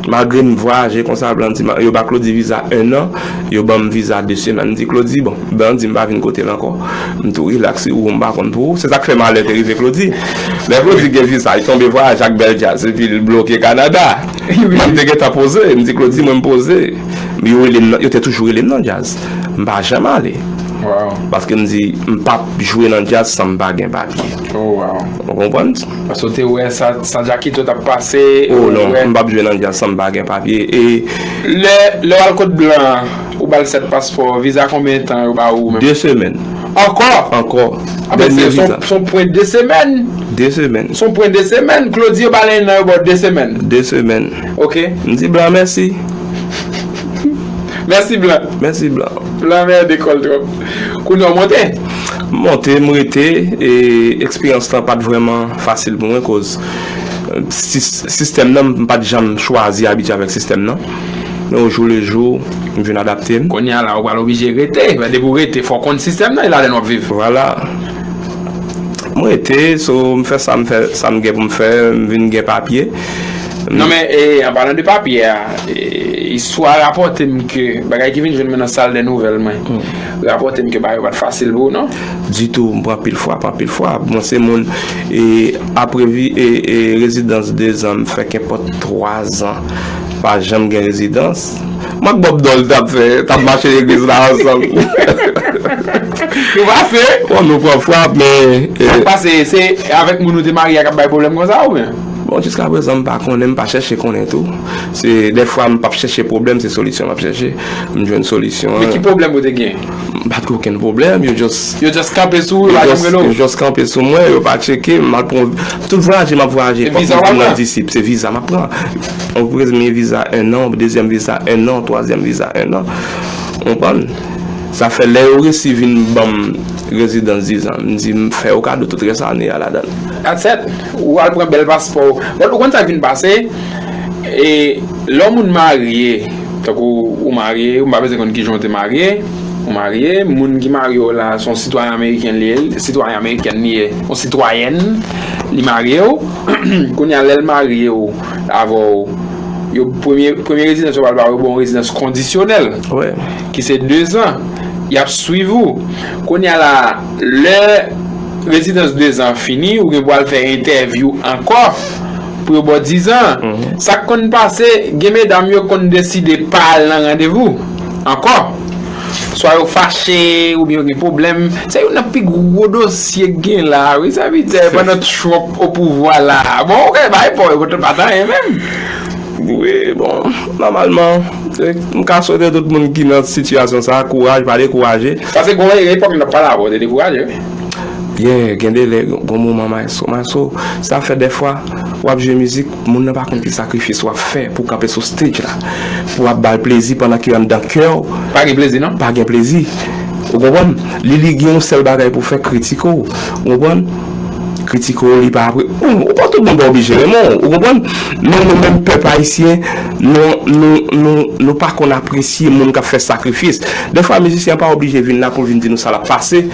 Malgre m vwayaje konsa, blan di, yo ba Claudy viza en an, yo ban m viza de semèn. M di Claudy, bon, blan di m pa vin kote l ankò. M tou rilaks, ou m pa konn pou ou. Se sa k fè malè te rive Claudy. Lè Claudy gen viza, li tonbe vwayaje ak Bèl Djaz, epi l bloke Kanada. Mwen m te gentan poze, m di Claudy, mwen m poze. Yo rele m nan, yo te toujou rele m nan djaz. M pa janm ale. Wow. Paske m di, m p ap jwe nan djaz san m pa gen papye. Oh, wow. Ou konprann? Paske w te wè sa, sa Jackito t ap pase. Oh, non, m p ap jwe nan djaz san m pa gen papye. E lè, lè w al kot blan an, ou ba l sèt paspò, viza konbyen tan yo ba ou menm? De semèn. Ankò? Ankò. Dènye viza. Se yon pwen de semèn. De semèn. Se yon pwen de semèn. Claudy yo ba l en an, yo ba w de semèn. De semèn. Ok. M di blan mèsi. Mèsi blan. Mèsi blan. Blan mède kò l twòp. Kounye a w monte? M monte, m rete, e eksperyans lan pa t vrèman fasil pou mwen, koz, e, sis-, sistèm nan, m pa t janm chwazi abitye avèk sistèm nan. Men o jou le jou, m vin adapte m. Kounye a la, ou pral oblije rete. Depi w rete, fò w konn sistèm nan, e ladan l w ap viv. Vwala. M rete, so, m fè sa m fè, sa m gen pou m fè, m vin gen papye. Non, men, e, an palan de papye a, e, istwa rapòte m ke, bagay ki vin jwenn mwen nan sal dè nouvèl mwen, rapòte m ke bagay yo pa t fasil pou ou, non? Ditou, m pran anpil frap, anpil frap. Mwen se moun, e, apre vi-, e, e, rezidans dezan, m fè kenpòt twa zan pa janm gen rezidans. M ak Bob Dol t ap fè, t ap mache legliz la ansanm. Nou pase? Bon, nou pran frap, men, e, sa k pase, se avèk moun ou te marye a k ap bay pwoblèm konsa, oubyen? Bon, jiskaprezan, m pa konnen, m pa chèche konnen tou. Se, dèfwa, m p ap chèche pwoblèm, se solisyon m ap chèche. M jwenn solisyon an. Men ki pwoblèm ou te gen? M pa t gen okenn pwoblèm, yo just. Yo just kanpe sou ou, yo pa janm rele w? Yo just kanpe sou mwen, yo pa tcheke m, m al pran, tout vwayaje m ap vwayaje, fòk m di m nan disip, se viza m ap pran. Yon premye viza en an, yon dezyèm viza en an, yon twazyèm viza en an. Ou konprann? Sa fè lè yo resi vin ban m rezidans dizan, m di m fè yo kado tout rès ane a ladan l. That's it. Ou al pran bèl paspò w. But ou konn sa k vin pase? E lè yon moun marye, tankou ou marye, ou pa bezwen konn kijan w te marye, ou marye, moun ki marye w la, se yon sitwayen ameriken li ye, sitwayen amerikèn li ye, yon sitwayèn, li marye w. Kounye a, lè l marye w, avè w, yo, premye, premye rezidans yo pral ba w, yo ba w yon rezidans kondisyonèl, ki se dezan. Y ap swiv ou. Kounye a la, lè rezidans dezan fini, ou gen pou al fè entèvyou ankò. pou yo ba w dizan. Sa k konn pase, gen medam yo konn deside pa al nan randevou ankò. Swa yo fache oubyen yo gen pwoblèm. Se youn nan pi gwo dosye k gen la, wi, sèvitè, pandan Trump o pouvwa la. Bon, ok, bay pa yo, pa t anyen menm. Wi, bon, nòmalman, m ka swete tout moun ki nan sitiyasyon sa a kouraj, pa dekouraje. Paske gon epòk n ap pale avè w, w te dekouraje, wi. Byen, gen de lè, gon moman, maestro, maestro, sa fè dèfwa, w ap jwe mizik, moun nan pa konn ki sakrifis w ap fè pou w kanpe sou stage la, pou w ap ba l plezi pandan ke anndan kè w, pa gen plezi, non? Pa gen plezi. Ou konprann? Li, li gen yon sèl bagay pou fè, kritike w. Ou konprann? Kritike w, li pa apre. Ou, ou pa tout moun pa oblije renmen w. Ou konprann? Men nou menm pèp ayisyen, nou, nou, nou, nou pa konn apresye moun k ap fè sakrifis. Dèfwa, mizisyen an pa oblije vin la pou l vin di nou sa l ap pase,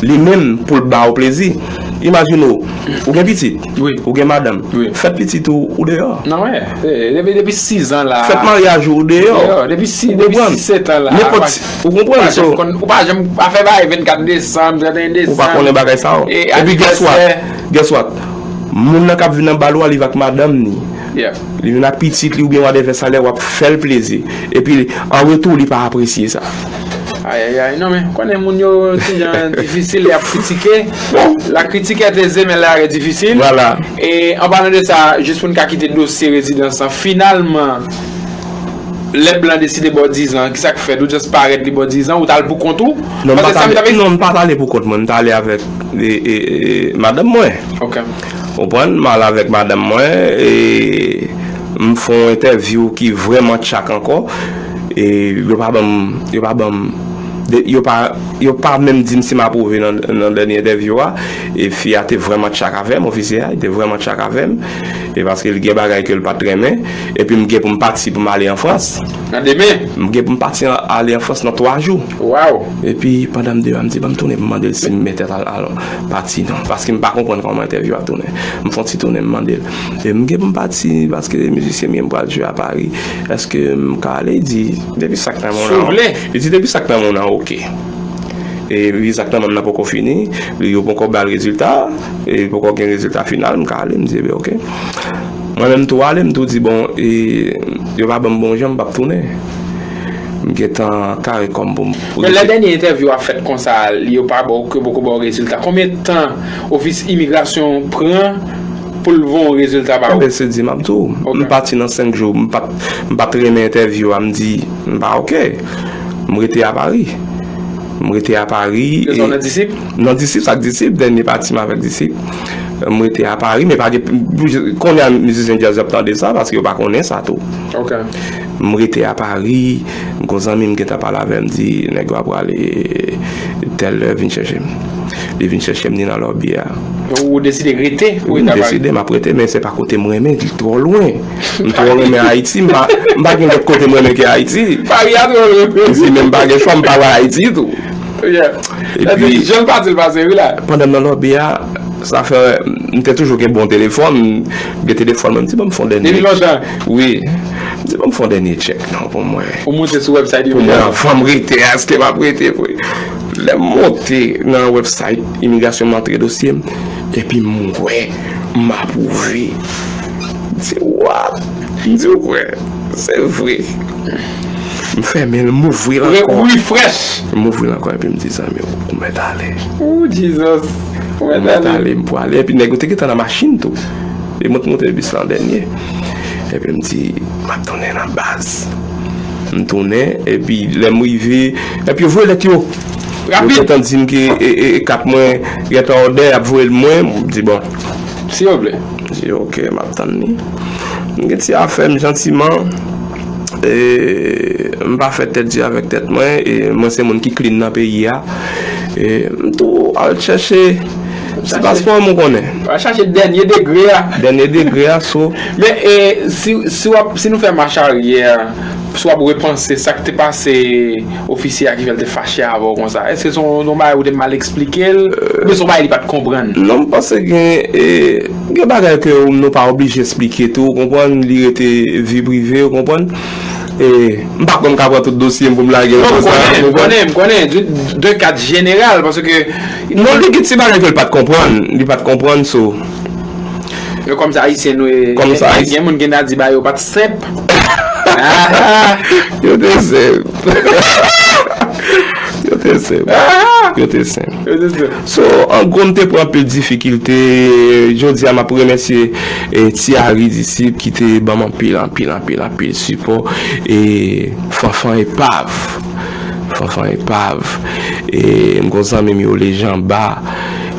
li menm pou l ba w plezi. Imajine w, ou gen pitit, wi, ou gen madanm, wi, fèt pitit ou, ou deyò. Non, wè. Eh, depi, depi sis an la. Fèt maryaj ou, ou deyò. Deyò, depi sis, depi sis, sèt an la. Nenpòt, ou konprann, so, ou pa janm, afè bagay vennkat desanm, trannteyen desanm. Ou pa konnen bagay sa yo. Epi, guess what? Guess what? Moun nan k ap vin nan bal ou a, li va ak madanm ni. Yeah. Li vin ak pitit li oubyen whatever sa lè w ap fè l plezi. Epi, an retou, li pa apresye sa. Ayayay, non men, konnen moun yo ti jan difisil, y ap kritike. La critique est aisée, mais l'art est difficile. Vwala. E an palan de sa, jis pou n ka kite dosye rezidans lan, finalman, lè blan deside ba w dizan, kisa k fèt? Ou just parèt, li ba w dizan, ou t al pou kont ou? Non, m pa t ale, non, m pa t ale pou kont mwen, m t ale avèk, e, e, e, madanm mwen. Ok. Ou konprann? M al avèk madanm mwen, e m fè yon entèvyou ki vrèman tchak ankò. E yo pa ban m, yo pa ban m, de, yo pa, yo pa menm di m si m apwouve nan, nan dènye entèvyou a. E fi a te vrèman tchak avè m, ofisye a, li te vrèman tchak avè m. E paske li gen bagay ke l pa t renmen. Epi m gen pou m pati pou m ale an Frans. Nan demen? M gen pou m pati an, ale an Frans nan twa jou. Waw! Epi pandan m deyò a, m di, "Ban m tounen pou m mande l si m mèt al, al pati non." Paske m pa konprann kòman entèvyou a tounen. M fè yon ti tounen, m mande l. E m gen pou m pati, paske mizisyen m ye m pral jwe a Pari. Èske m ka ale? Li di, "Depi sa k nan men w nan, li di, depi sa k nan men w nan, oke." E viza k nan men m nan poko fini, li, yo poko ba l rezilta, e poko gen rezilta final, m ka ale, m di, "Ebyen, oke." Mwen menm tou ale, m tou di, "Bon, e, yo pa ban m bon jan, m p ap tounen." M gentan kare kò m pou m. Men lè dènye entèvyou a fèt konsa, yo pa ba w, yo poko ba w rezilta. Konbyen tan ofis imigrasyon pran pou l voye yon rezilta ba ou? Ebyen, se di m ap di w, m pati nan senk jou, m pa t, m pa t renmen entèvyou a, m di, m pa oke. M rete a Pari. M rete a Pari. Nan Disip? Nan Disip, sa k Disip, dènye pati m avèk Disip. M rete a Pari, men pa gen, kounye a mizisyen djaz yo ap tande sa, paske yo pa konnen sa tou. Ok. M rete a Pari, gon zanmi m gentan pale avè m, di, "Nèg yo ap prale tèl lè, vin chèche m." Li vin chèche m, ni nan lòbi a. Donk, ou deside rete? Wi, m deside, m ap rete, men se pa kote m renmen, li twò lwen. M twò renmen Ayiti, m pa, m pa gen lòt kote m renmen ke Ayiti. Pari a twò lwen. Si menm pa gen chwa, m pa wè Ayiti tou. Yeah. Epi, jan l pase, l pase, wi la. Pandan m nan lòbi a, sa fè, m te toujou gen bon telefòn, m gen telefòn mwen, m di, "Ban m fè yon dènye." Depi lontan? Wi. M di, "Ban m fè yon dènye tchèk non, pou mwen." Ou monte sou website yo? Pou mwen, anvan m rete, èske m ap rete vre? Lè m monte nan website imigrasyon, m antre dosye m, epi m wè m apwouve. M di, "What?" M di, "Ou kwè? Se vre." M fèmen l, m ouvri l ankò. Refresh. M ouvri l ankò, epi m di, "Zanmi, ou mèt ale." Oh, Jesus. Ou mèt ale. M prale, m prale. Epi nèg yo te gentan nan machin tou. E mwen t monte bis la an dènye. Epi m di, "M ap tounen nan baz." M tounen, epi lè m rive, epi yo voye lèt yo. Yo gentan di m ke, e, e, e, kat mwen gentan òdè, y ap voye l mwen. M di, "Bon." Silvouplè. M di, "Ok, m ap tann li." M gen ti afè m jantiman. E, m pa fè tèt di avèk tèt mwen. E, mwen se moun ki clean nan peyi a. E, m tou al chèche ti paspò m, ou konnen. Al chache dènye degre a. Dènye degre a, so. Men, e, si, si w ap, si nou fè mach aryè, si w ap repanse sa k te pase ofisye a ki fè l te fache avè w konsa, èske se yon, yon bagay ou te mal eksplike l, oubyen se yon bagay li pa t konprann? Non, m panse gen, e, gen bagay ke nou pa oblije eksplike tou, ou konprann, li rete vi prive, ou konprann. E, m pa kwè m ka pran tout dosye m pou m lage l konsa, ou konprann. Non, m konnen, m konnen, m konnen, de, de kad jeneral, paske... Non, li gen ti bagay ke l pa t konprann, li pa t konprann, so. Men kòm se Ayisyen nou ye, Kòm se gen- Ayisyen. Gen moun ki ta di ba yo pa t senp. Yo te senp. Yo te senp. Yo te senp. Yo te senp. So, an gwo, m te pran anpil difikilte. Jodi a, m ap remèsye eh, Thierry Disip ki te ban m anpil, anpil, anpil, anpil sipò. E Fanfan Epav. Fanfan Epav. E m gon zanmi m yo Lejanba.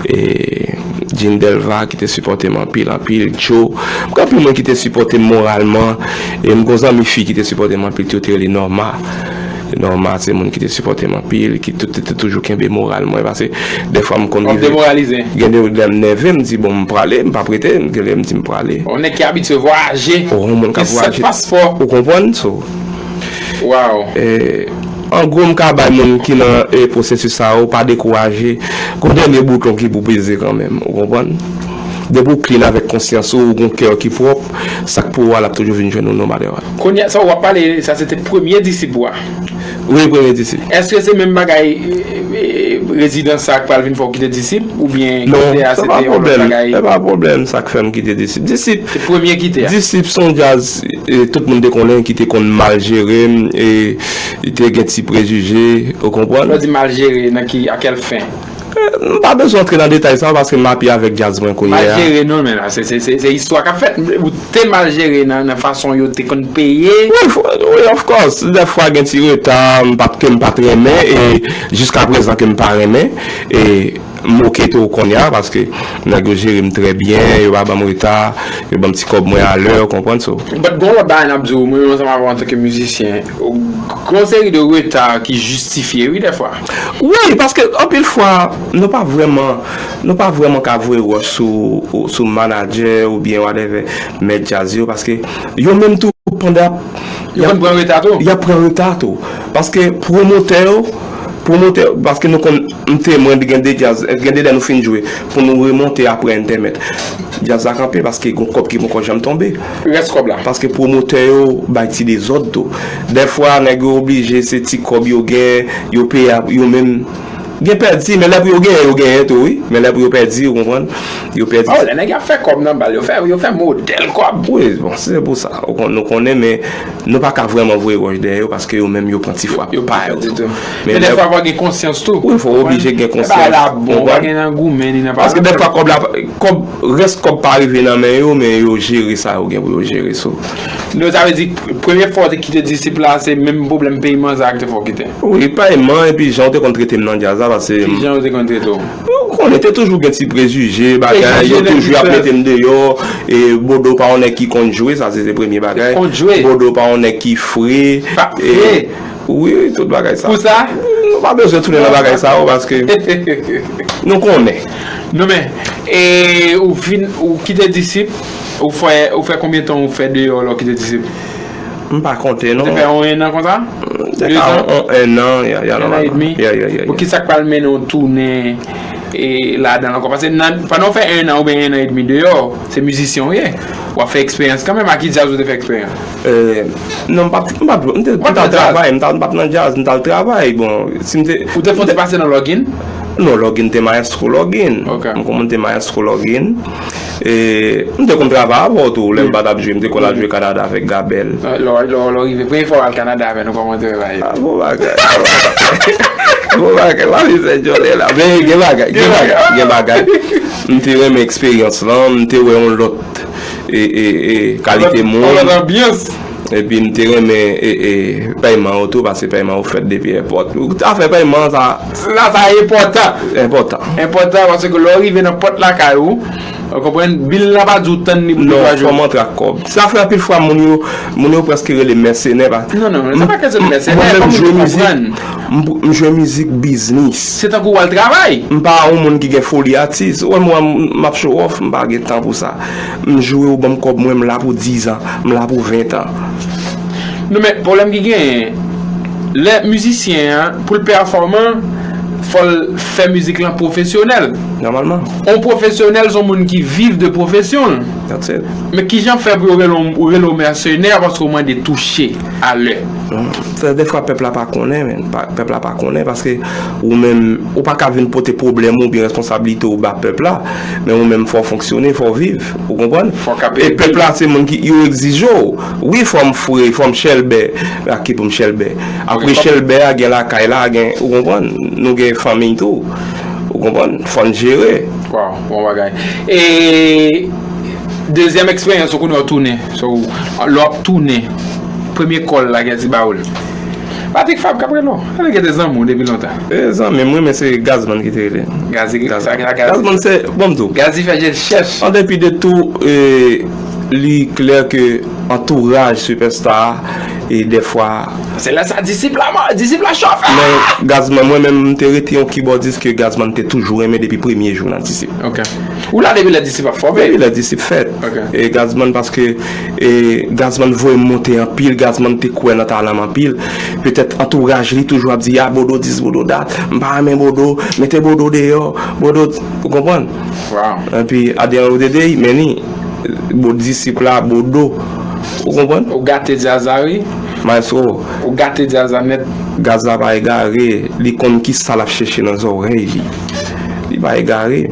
E Jean Delva ki te sipòte m anpil, anpil. Joe. M gon anpil moun ki te sipòte m moralman. E m gon zanmi fi ki te sipòte m anpil, yo te rele Norma. Norma, se moun ki te sipòte m anpil, ki tou- te, te toujou kenbe moral mwen. Paske defwa m konn Wap rive. Demoralize. Gen de lè m nève, m di, bon, m prale, m p ap rete, gen lè m di m prale. Yon nèg ki abitye vwayaje. Ou yon moun k ap Gen sèt vwayaje. Paspò. Ou konprann? So, Wow. eh, an gwo, m ka bay moun ki nan eh, pwosesis sa yo, pa dekouraje. Gon dènye bouton ki pou peze kanmenm, ou konprann? Depi w clean avèk konsyans ou, ou gon kè ki pwòp, sa k pou ou a, l ap toujou vin jwenn ou no matter what. Kounye a, sa w ap pale, sa se te premye disip ou a. Wi, premye disip. Èske se menm bagay e, e, rezidans sa k pral vin fè w kite disip? Oubyen Non, kite a se se pa te yon lòt pwoblèm. Bagay? Se pa pwoblèm, sa k fè m kite disip. Disip, Se premye kite a. Disip se yon djaz e, tout moun te konnen ki te konn mal jere m, e, li te gen ti prejije, ou konprann? Lè w di mal jere, nan ki, a kèl fen? M pa bezwen antre nan detay sa yo paske m api avèk djaz mwen kounye a. Mal jere non, men la, se, se, se, se istwa k ap fèt. Ou te mal jere nan, nan fason yo te konn peye. Wi, fo- wi, of course. Dèfwa gen ti reta, m pa t ke m pa t renmen, e jiska prezan ke m pa renmen, e m oke tou kounye a, paske nèg yo jere m trè byen, yo pa ban m reta, yo ban m ti kòb mwen alè, ou konprann? So, But gon lòt bagay n ap di w, mwen menm ansanm avè w antanke mizisyen, gon seri de reta ki jistifye, wi, dèfwa. Wi, paske anpil fwa, nou pa vrèman, nou pa vrèman ka voye wòch sou, sou manadjè oubyen whatever, mèt djaz yo, paske yo menm tou, pandan Yo konn pran reta tou. Y ap pran reta tou. Paske pwomotè yo, pwomotè, paske nou konn, m temwen gen de djaz, gen de lè nou fin jwe, pou nou remonte apre entèmèt. Djaz la kanpe paske gon kòb ki poko janm tonbe. Rès kòb la. Paske pwomotè yo bay ti dezòd tou. Dèfwa, nèg yo oblije, se ti kòb yo gen, yo peye ap- yo menm. Gen pèdi, men lè pou yo genyen, yo genyen tou, wi. Men lè pou yo pèdi, ou konprann? Yo pèdi. Oh, lè nèg ap fè kòb nan bal, yo fè, yo fè modèl kòb. Wi, bon, se pou sa. Ou konn- Nou konnen, men nou pa ka vrèman voye wòch dèyè yo paske yo menm yo pran ti frap Yo pa pa yo di tou. tou. Men dèfwa, fò gen konsyans tou. Wi, fò oblije gen konsyans. Bagay la bon, Ou pa konprann? Gen nan goumen, ni nan Paske pa- dèfwa kòb la, kòb, rès kòb pa rive nan men yo, men yo jere sa yo gen pou yo jere. So, Nou, sa vle di, premye fwa w te kite disip la, se menm pwoblèm peyman sa k te fè w kite. Wi, peyman, epi jan w te konn trete m nan djaz la, paske Ki jan yo te konn trete w? Ou konnen te toujou gen ti prejije, bagay, Prejije yo toujou ap de mete m deyò, e Bodo pa yon nèg ki konn jwe, sa se te premye bagay. Konn jwe. Bodo pa yon nèg ki fre. Pa e, fre. Wi, tout bagay sa. Pou sa? Nou pa bezwen tounen nan bagay sa yo, paske nou konnen. Non, men, e ou fin, ou kite disip, ou fè, ou fè konbyen tan ou fè deyò lè w kite disip? M pa konte, Ou non. te fè yon en an konsa? Se De ka tan? On, on, en an, ya, ya, En an edmi? Ya, ya, ya, Pou ya. Kisa k pral mennen w tounen e ladan l ankò? Paske nan, pandan w fè en an oubyen en an edmi deyò, se mizisyen w ye. W ap fè eksperyans kanmenm. A ki djaz ou te fè eksperyans? Eh, non, m pa, m pa, m te, m Ou pa t al nan djaz? Travay, m t al, m t ap nan djaz, m t al travay, bon, si m te. Ou te fè yon ti pase nan lògin? Non, lògin te mayestro lògin. Ok. M konn te mayestro lògin. E, m te konn travay avè w tou, lè m pa t ap jwe, m te konn al jwe Kanada avèk Gabèl. Lè, lè, lè w rive, premye fwa w al Kanada avè nou, kòman te bay? Ah, bon bagay. Bon bagay, pa vin fè djòlè la. Men gen bagay, gen bagay, gen bagay. M te renmen eksperyans lan, m te wè yon lòt e, e, e, kalite moun. Yon lòt anbyans. Epi m te renmen e, e, pèyman yo tou, paske pèyman yo fèt depi èpòt. Afè pèyman sa. Sa, sa enpòtan. Enpòtan. Enpòtan paske lè w rive nan pòt lakay ou, ou konprann, bil la pa di w tann li pou de Non, twa fò m jou. antre ak kòb. Sa fè anpil fwa moun yo, moun yo prèske rele mèsenè. Pa. Non, non, non, se pa kesyon de mèsenè, Mwen fò menm moun jwe yo mizik, konprann. m, m jwe mizik biznis. Se tankou w al travay. M pa yon moun ki gen foli atis. Ou wè mwen, m ap show off, m pa gen tan pou sa. M jwe, ou ban m kòb mwen, m la pou diz an, m la pou ven an. Non, men pwoblèm ki genyen, lè mizisyen an, pou l pèfòman, fò l fè mizik lan pwofesyonèl. Nòmalman. On pwofesyonèl se yon moun ki viv de pwofesyon l. That's it. Men kijan fè pou yo rele w, rele w mèsenè paske w mande touche a lè? Sa, defwa pèp la pa konnen, men. Pa, pèp la pa konnen paske ou menm, ou pa ka vin pote pwoblèm ou oubyen responsablite ou ba pèp la, men ou menm fò w fonksyone, fò w viv. Ou konprann? Fò w ka peye bil. E pèp la se moun ki yo egzije w. Wi, fò m fre, fò m chèlbè. Ak ki pou m chèlbè? Apre chèlbè a, gen lakay la, gen, ou konprann? Nou gen fanmi tou. Ou konprann? Fò n jere. Waw, bon bagay. E dezyèm eksperyans ou konnen w tounen. So, lè w ap tounen, premye kòl la, Gazzy ba ou l. Patrick Fab k ap rele w. Ane gen de zanmi w depi lontan. E zanmi m, wi, men se Gazman ki te rele. Gazzy, Gazman se, bon, m di w. Gazzy fè je chèch. An depi de tou, e, li klè ke antouraj sipèsta a, e dèfwa. Se lè sa disip la, disip la chòfe. Men Gazman, mwen menm, m te rete yon kibòdis ke Gazman te toujou renmen depi premye jou nan disip. Ok. Ou la depi lè disip ap fòme? Depi lè disip fèt. Ok. E Gazman, paske, e, Gazman voye m monte anpil, Gazman te kwè nan talan m anpil. Petèt antouraj li toujou ap di, a, Bodo dis, Bodo dat, m pa renmen Bodo, mete Bodo deyò, Bodo, ou konprann? Wow. Epi, at the end of the day, men ni, bo disip la, Bodo, ou konprann? Ou gate djaz la, wi. Maestro. Ou gate djaz la nèt. Gaz la pa egare, li konn ki sa l ap chèche nan zòrèy li. Li pa egare.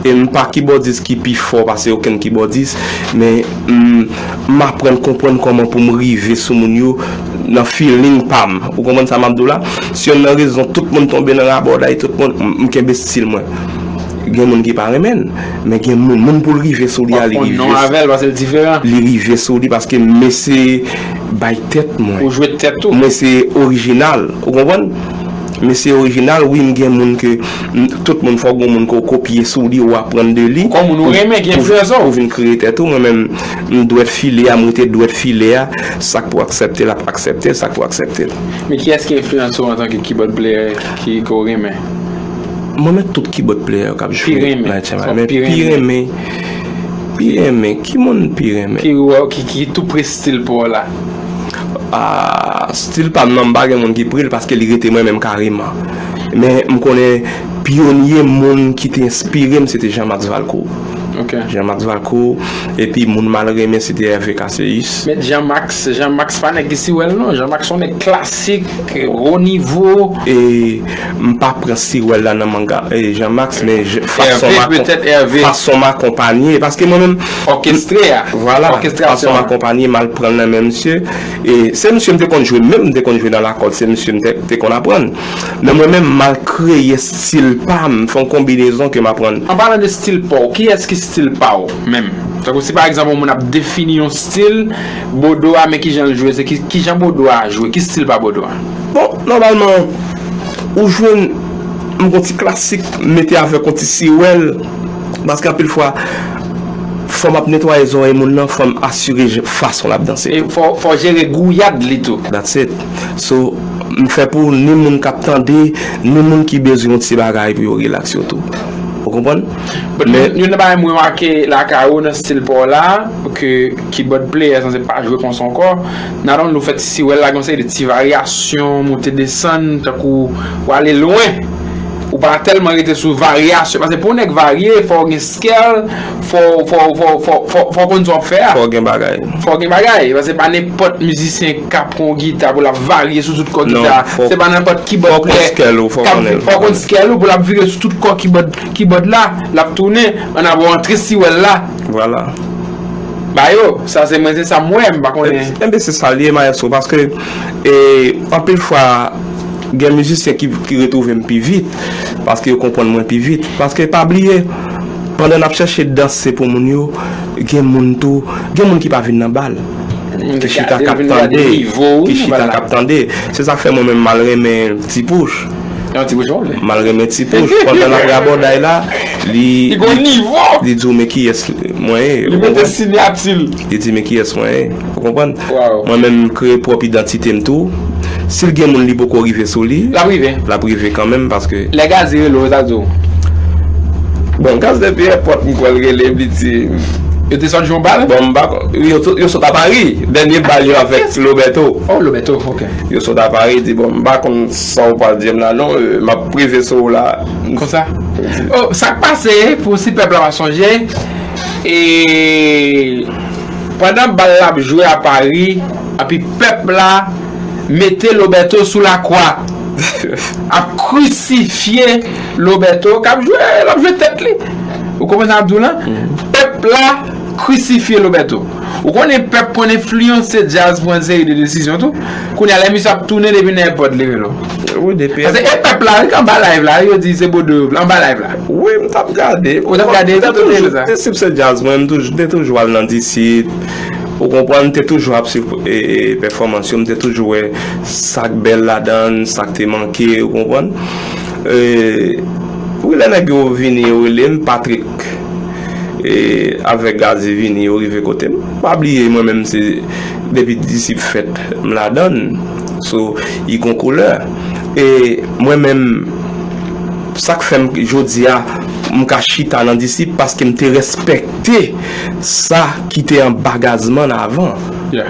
E m pa kibòdis ki pi fò pase okenn kibòdis, men m, m aprann konprann kòman pou m rive sou moun yo nan feeling pa m. Ou konprann sa m ap di w la? Se youn nan rezon tout moun tonbe nan rabòday, tout moun, m, m kenbe stil mwen. Gen moun ki pa renmen l, men gen moun, moun pou l rive sou li a, li rive sou li. Ou fè yon non avè l, paske l diferan. Li rive sou li, paske m eseye bay tèt mwen. Ou jwe tèt ou. M eseye orijinal, ou konprann? M eseye orijinal, wi, m gen moun ke, m, tout moun, fòk gon moun ke w kopye sou li, ou aprann de li. Kon moun ou renmen, ki enfliyanse w. Pou vin kreye tèt ou, mwen menm, m dwèt filè a, m rete dwèt filè a, sa k pou aksepte l ap aksepte l, sa k pou aksepte l. Men kiyès ki enfliyanse w antanke keyboard player ki, ke w renmen? Mwen, men tout keyboard player k ap jwe nan H M I, men pi renmen, pi renmen, ki moun pi renmen? Ki, ki, ki tou pre stil pa w la? Ah, stil pa m nan, m pa gen moun ki pre l paske li rete mwen menm kareman. Men m konnen pyonye moun ki te enspire m, se te Jean Max Valcourt. Ok. Jean Max Valcourt, epi moun m al renmen, se te Hervé Casséus. Men Jean Max, Jean Max pa nèg ki siwèl non. Jean Max se yon nèg klasik, wo nivo. E m pa pran siwèl la nan manga, e, Jean Max, men je, fason m akon-, fason m akonpanye, paske mwen menm, òkestre a. Vwala, fason m akonpanye, m al pran l nan men misye. E se misye m te konn jwe, menm m te konn jwe nan lakòd, se misye m te, te konn aprann. Men mwen menm, m al kreye stil pa m, fè yon konbinezon ke m aprann. An palan de stil pa w, kiyès ki stil pa w menm? Tankou si pa egzanp yon moun ap defini yon stil, Bodo a, men kijan l jwe, se ki, kijan Bodo a jwe, ki stil pa Bodo a? Bon, nòmalman, ou jwenn, m gon ti klasik, m mete avèk yon ti siwèl, paske anpil fwa, fò m ap netwaye zòrèy moun nan, fò m asire je, fason l ap danse. E fò, fò jere gouyad li tou. That's it. So, m fè pou ni moun k ap tande, ni moun ki bezwen yon ti bagay pou yo rilaks yo tou. Ou konprann? But men youn, youn nan bagay m remake lakay ou nan stil pa w la, ke keyboard player sanse pa jwe konsa ankò. Not only ou fè ti siwèl la, gen yon seri de ti varyasyon, monte desann, tankou w ale lwen. Ou pa tèlman rete sou varyasyon. Paske pou yon nèg varye, fò w gen scale, fò, fò, fò, fò, fò, fò w konn sa w ap fè a. Fò w gen bagay. Fò w gen bagay. Paske pa nenpòt mizisyen k ap pran yon gita pou l ap varye sou tout kò gita. Non, fò, se pa nenpòt keyboard player. Fò w konn scale ou, fò w konnen l. Fò w konn scale ou pou l ap vire sou tout kò keyboard, keyboard la, l ap tounen, ann ap rantre siwèl la. Vwala. Ba yo, sa se mwen, se sa m wè, m pa konnen. Enben, se sa l ye, maestro, paske, e, anpil fwa, gen mizisyen ki, ki retwouve m pi vit, paske yo konprann mwen pi vit. Paske, pa bliye, pandan n ap chèche danse pou moun yo, gen moun tou, gen moun ki pa vin nan bal. Ki chita k ap tande, ki chita k ap tande. Se sa k fè mwen menm m al renmen Ti Pouch. Yon ti bouchon w vle. M al renmen Ti Pouch. Pandan l ap rabòday la, li, li gon nivo. Li di w, men kiyès mwen ye, ou konprann? Li mete siyati l. Li di, men kiyès mwen ye, ou konprann? Mwen menm, m kreye pwòp idantite m tou. Si l gen moun li poko rive sou li, l ap rive. L ap rive kanmenm, paske lè Gazzy rele w, sa l di w? Bon, Gaz depi èpòt, m kwè l rele m, li di, Yo te sot jwe yon bal? Bon, m pa konn. Yo, yo sot a Pari. Dènye bal yo avèk Loberto. Oh, Loberto, ok. Yo sot a Pari, di, bon, m pa konn sa w pral di m la, non. Euh, m ap prive sou w la. Konsa? Oh, sa k pase, pou si pèp la pa sonje, e pandan bal la ap jwe a Pari, epi pèp la mete Loberto sou lakwa, ap krisifye Loberto, k ap jwe, l ap jwe tèt li. Ou konprann sa m ap di w lan? Pèp la krisifye Loberto. Ou konnen pèp konn enfliyanse djaz pou yon seri de desizyon tou. Kounye a, lè misye ap tounen depi nan èpòt, li rele w. Wi, depi. Paske e pèp la wi k anba live la, yo di se Bodo anba live la. Wi, m t ap gade. Ou t ap gade, m t ap toujou, sa. Disip se djaz mwen, m toujou, te toujou al nan Disip. Ou konprann, m te toujou ap swiv, e, e, pèfòmans yo, m te toujou wè sa k bèl ladan l, sa k te manke, ou konprann. E, wi, lè nèg yo vini, yo rele m, Patrick, e, avèk Gazi vini, yo rive kote m. Pa bliye, mwen menm, se depi Disip fèt, m ladan l. So, li gon koulè. E mwen menm, sa k fè m, jodi a, m ka chita nan Disip, paske m te respekte sa ki te anba Gazman avan. Yeah.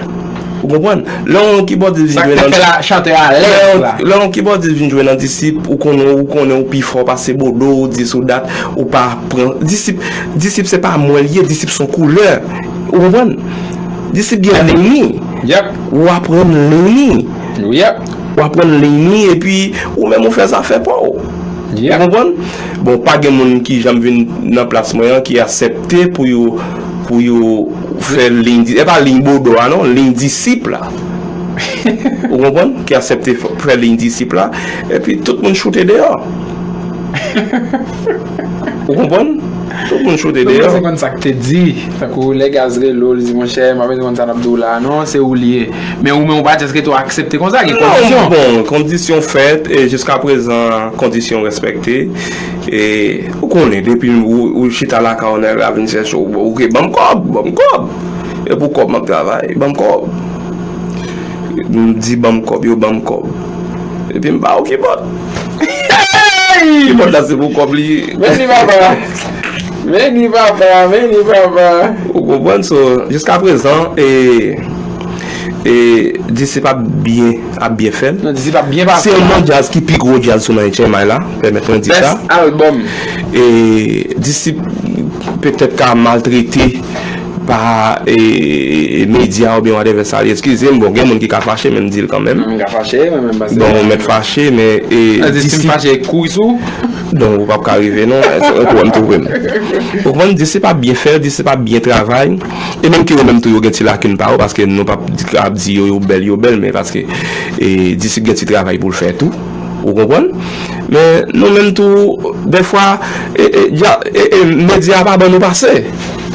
Ou konprann? Lè yon kibòdis vin jwe nan, chantè alèz la. Lè yon kibòdis vin jwe nan Disip, ou konnen, ou konnen ou pi fò pase Bodo, ou dis ou dat, ou pa pran. Disip, Disip se pa mwen l ye, Disip se yon koulè. Ou konprann? Disip gen liy li. Yep. Ou aprann liy li. Yep. Ou aprann liy li, epi ou menm ou fè zafè pa w. Yep. Ou konprann? Bon, pa gen moun ki janm vin nan plas mwen an ki aksepte pou yo, pou yo fè liy, e pa liy Bodo a non, liy Disip la. Ou konprann? Ki aksepte f-, fè liy Disip la, epi tout moun choute deyò. Ou konprann? Tout moun choute deyò. Tout moun se konn sa k te di. Tankou lè Gaz rele w, li di, monchè, m pa bezwen konn sa n ap di w la a non, se ou li ye. Men ou menm ou pa jis rete w aksepte konsa, gen kondisyon. Non, bon, kondisyon fèt, e jiska prezan, kondisyon respekte. E ou konnen, depi ou, ou chita lakay ou, nèg la vin chèche w, ou ke ban m kòb, ban m kòb. E pou kòb m ap travay, ban m kòb. M di ban m kòb, yo ban m kòb. Epi m pa okipot. Hey! Kibòd la se pou kòb li ye. Men ni papa. Men ni papa, men ni papa. Ou konprann, so, jiska prezan, e, e, Disip ap byen, ap byen fè l. Non, Disip ap byen pase. Se youn nan djaz ki pi gwo djaz sou nan H M I la, pèmèt mwen di sa. Best album. E Disip petèt ka maltrete pa, e, e, medya oubyen whatever sa ye. Eskize m, bon, gen moun ki ka fache, men m di l kanmenm. Mwen ka fache, mwen menm pase. Bon, ou mèt fache, men, e, Disip fache, kouri sou. Non, ou p ap ka rive, non. Ou wè m tou vre m. Ou konprann, Disip ap byen fè, Disip ap byen travay. E menm ke yo menm tou, yo gen ti lakin pa yo, paske nou p ap di, ap di yo, yo bèl, yo bèl, men paske, e, Disip gen ti travay pou l fè tou. Ou konprann? Men nou menm tou, dèfwa, e, e, dja, e, e, medya pa ban nou pase.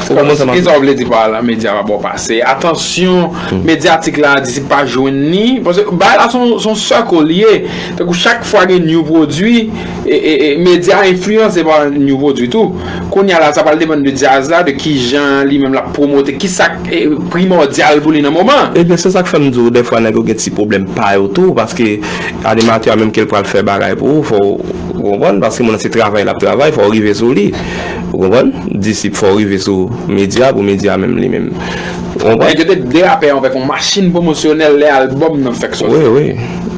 Ou konprann sa m ap di? Kisa w vle di pa la, medya pa ba w pase? Atansyon medyatik la, Disip pa jwenn ni. Paske bagay la se yon, se yon circle li ye. Tankou chak fwa gen new pwodui, e, e, e, medya enfliyanse pa new pwodui tou. Kounye a la, sa pral depann de djaz la, de kijan li menm l ap pwomote, kisa k, e, primòdyal pou li nan moman. Ebyen, se sa k fè m di w, dèfwa nèg yo gen ti pwoblèm pa yo tou, paske animatè a menm ke l pral fè bagay pou ou, fò w konprann, paske moun nan se travay l ap travay, fò w rive sou li. Ou konprann? Disip, fò w rive sou medya, pou medya menm li menm. Ou konprann? Nèg yo te derape avèk yon machin pwomosyonèl lè albòm nan fèk sòti. Wi, wi,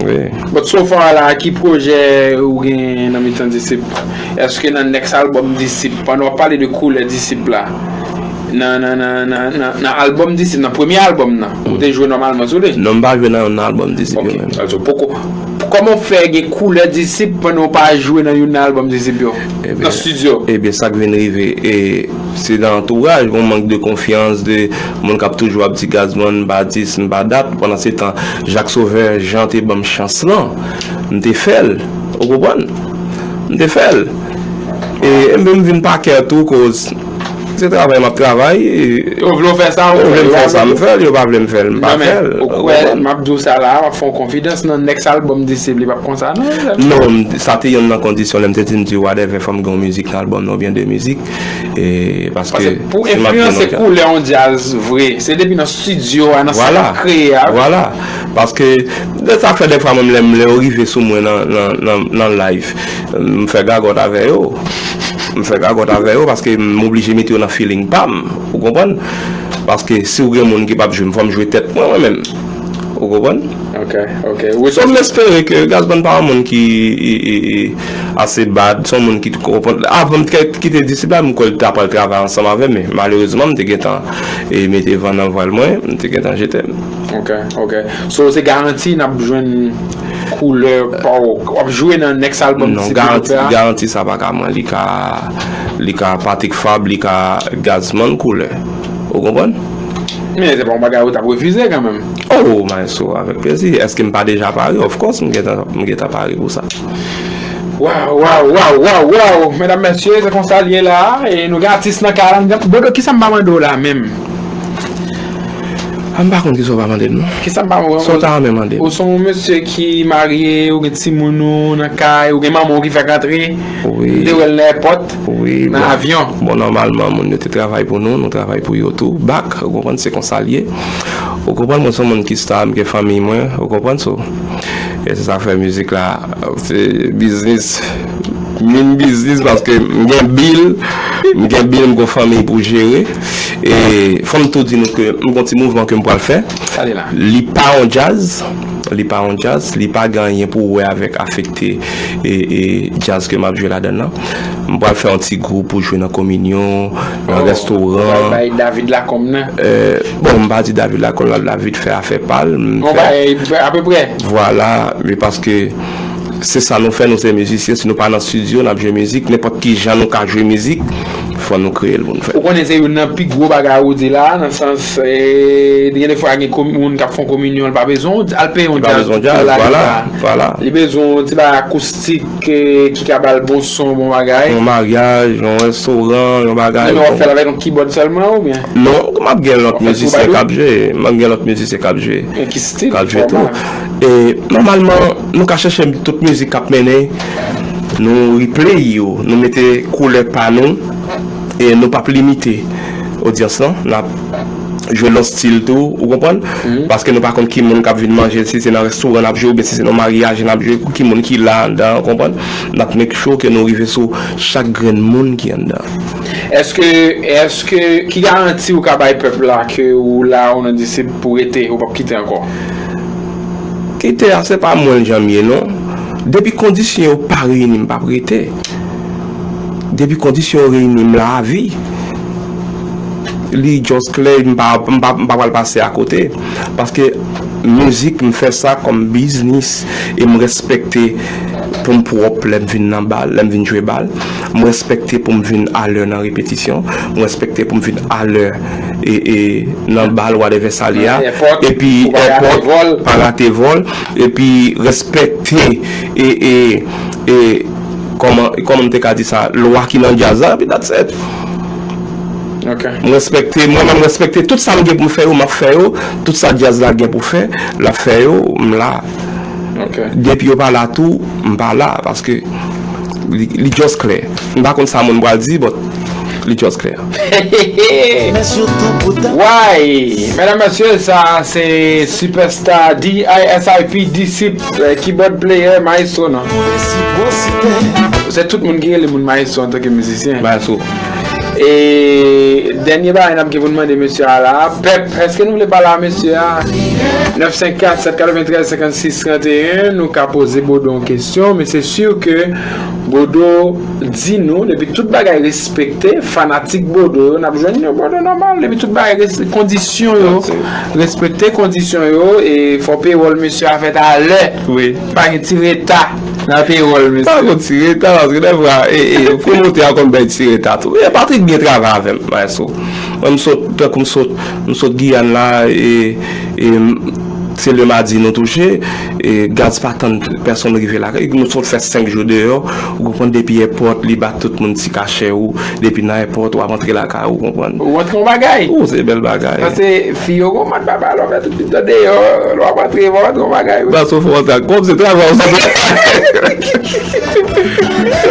wi. But so far la, ki pwojè ou gen nan mitan Disip? Èske nan next album Disip, pandan w ap pale de koulè Disip la, nan, nan, nan, nan, nan, nan album Disip, nan premye album nan, ou te jwe nòmalman sou li? Non, m pa jwe nan youn nan album Disip yo menm. Ok, alò, poko, kòman w fè gen koulè Disip pandan w pa jwe nan youn nan album Disip yo? Nan studio? Ebyen, sa k vin rive, e, se nan antouraj, yon mank de konfyans de moun k ap toujou ap di Gazman, m pa dis, m pa dat. Pandan se tan, Jacques Sauveur, jan te ban m chans lan, m te fè l. Ou konprann? M te fè l. E, e m vin pa kè tou, koz se travay m ap travay. E yo vle w fè sa, ou fè l. Yo vle m fè sa, m fè l. Yo pa vle m fè l, m pa fè l. Ou kwè, m ap di w sa la, m ap fè w konfidans, nan next album Disip, li p ap konsa, non, mezanmi. Non, sa te youn nan kondisyon, lè m te di m di whatever, fò m gen yon mizik nan album nan, oubyen de mizik. E, paske pou enfliyanse koulè yon djaz vre, se depi nan estidyo a, nan sa k ap kreye a. Vwala. Paske, de sa k fè dèfwa, mwen, lè m, lè yo rive sou mwen nan, nan, nan, nan live, m fè gagòt avè yo. M fè gagòt avè yo paske m oblije mete yo nan feeling pa m. Ou konprann? Paske si w gen moun ki p ap jwe m, fò m jwe tèt mwen, mwen menm. Ou konprann? Ok, ok. So, m espere ke Gazman pa yon moun ki e, e, e, ase bad, se yon moun ki konprann. Avan m te kite Disip la, m kwè l ta pral travay ansanm avè m, men malerezman, m te gentan e, mete van nan vwal mwen, m te gentan jete m. Ok, ok. So, se garanti n ap jwenn koulè pa w. W ap jwe nan next album Non, Disip yo garanti, fè a? Garanti sa pa ka mwen. Li ka, li ka Patrick Fab, li ka Gazman koulè. Ou konprann? Men se pa yon bagay ou t ap refize kanmenm. Oh, maestro, avèk plezi. Èske m pa deja pare? Of course, m gentan, m gentan pare pou sa. Waw, waw, waw, waw, waw. Medam, mesye, se konsa l ye la. E nou gen atis nan kay la. Bodo, kisa m pa mande w la menm? Ah, m pa konn kisa w pa mande m, non. Kisa m pa mande w? Sa w ta renmen mande m? Ou se yon mesye ki marye, ou gen timoun ou nan kay, ou gen manman w ki fèk antre. Wi. M te wè l nan èpòt, Wi, nan bon. Avyon. Bon, nòmalman, moun yo te travay pou nou, nou travay pou yo tou, bak, ou konprann, se konsa l ye. Ou konprann, mwen se yon moun ki stab, m gen fanmi mwen, ou konprann, so. E se sa fè mizik la, se biznis, min biznis, paske m gen bil, m gen bil, m gen fanmi pou jere. E fò m tou di nou ke m gen yon ti mouvman ke m pral fè. Sa li la. Li pa yon djaz, li pa yon djaz, li pa gen anyen pou wè avèk afekte e, e djaz ke m ap jwe ladan nan. M pral fè yon ti gwoup pou jwe nan kominyon, nan Ou restoran. bay David Lacombe nan. Euh, bon, m pa di David Lacombe la, David fè afè pa l. M Bon, fè- bay, apeprè. Vwala, men paske se sa nou fè, nou se mizisyen, si nou pa nan estidyo, n ap jwe mizik, nenpòt ki jan nou ka jwe mizik, fò nou kreye l pou nou fè. Ou konnen se youn nan pi gwo bagay ou di la, nan sans, e, gen de fwa gen komi- moun k ap fè yon kominyon, li pa bezwen al peye yon Li pa djaz. bezwen Pou djaz, la vwala, gita. Vwala. Li bezwen yon ti bagay akoustik e, ki ka ba l bon son, bon bagay. Yon maryaj, yon restoran, yon bagay. Men w ap fè l avèk yon keyboard sèlman oubyen? Non, m ap gen lòt W ap fè mizisyen troubadour? K ap jwe. M ap gen lòt mizisyen K ap jwe. E ki stil? K ap jwe tou. Fòma? E nòmalman, nou ka chèche tout mizik k ap mennen, nou replay yo, nou mete koulè pa nou, e nou p ap limite odyans lan, n ap jwe lòt stil tou, ou konprann? Paske nou pa konn ki moun k ap vin manje, si se nan restoran n ap jwe, oubyen si se nan maryaj n ap jwe, ki moun ki la anndan, ou konprann? N ap make sure ke nou rive sou chak grenn moun ki anndan. Èske, èske, ki garanti ou ka bay pèp la ke ou la, ou nan Disip pou rete, ou p ap kite ankò? Kite a, se pa mwen l janm ye, non. Depi kondisyon yo pa reyini, m p ap rete. Depi kondisyon yo reyini, m la avi. Li just klè, m pa, m pa, m pa pral pase akote. Paske mizik, m fè sa kòm biznis e m respekte pou m pwòp lè m vin nan bal, lè m vin jwe bal. M respekte pou m vin alè nan repetisyon. M respekte pou m vin alè e, e, nan bal, whatever sa li a. Nan èpòt, Epi ou pa rate èpòt, vòl. Pa rate vòl. Epi respekte e, e, e, kòman, kòman m te ka di sa, lwa ki nan djaz la, epi that's it. Ok. M respekte, mwen menm respekte tout sa m gen pou m fè yo, m ap fè yo, tout sa djaz la gen pou fè, l ap fè yo, m la. Ok. Depi yo pa la tou, m pa la, paske li, li just klè. M pa konn sa moun pral di, but li just klè. Why? Medam, mesye, sa se Superstar D I S I P, Disip, eh, keyboard player, maestro, non? Se tout moun ki rele moun maestro antanke mizisyen. Maestro. E dènye bagay n ap gen pou n mande mesye a la, pèp, èske nou vle pale a mesye a? Nèf senk kat, sèt katreventrèz, senkannsis, tranteyen, nou ka poze Bodo yon kesyon, men se si ke Bodo di nou, depi tout bagay respekte, fanatik Bodo yo, n ap jwenn yo, Bodo nòmal, depi tout bagay res- kondisyon yo, respekte kondisyon yo, e fò pewòl mesye a fèt alè. Wi. Pa gen ti reta nan pewòl mesye. Pa gen ti reta, paske dèfwa, e, e, pwomotè a konn bay ti reta tou. E Patrick byen travay avè m, maestro. Mwen, m sot, tankou m sot, m sot Giyàn la, e, e, m- se le madi nou touche, e Gaz pa tann pèsonn rive lakay. Nou sot fè senk jou deyò, ou konprann, depi èpòt, li ba tout moun ti kachè ou, depi nan èpòt, w ap antre lakay, ou konprann. Ou antre yon bagay. Ou, se bèl bagay. Paske fi yo gon mat baba, lò fè tout pitit deyò, lò ap antre, w ap antre yon bagay, wi. Ba, so fò sa, kòm se travay, ou sa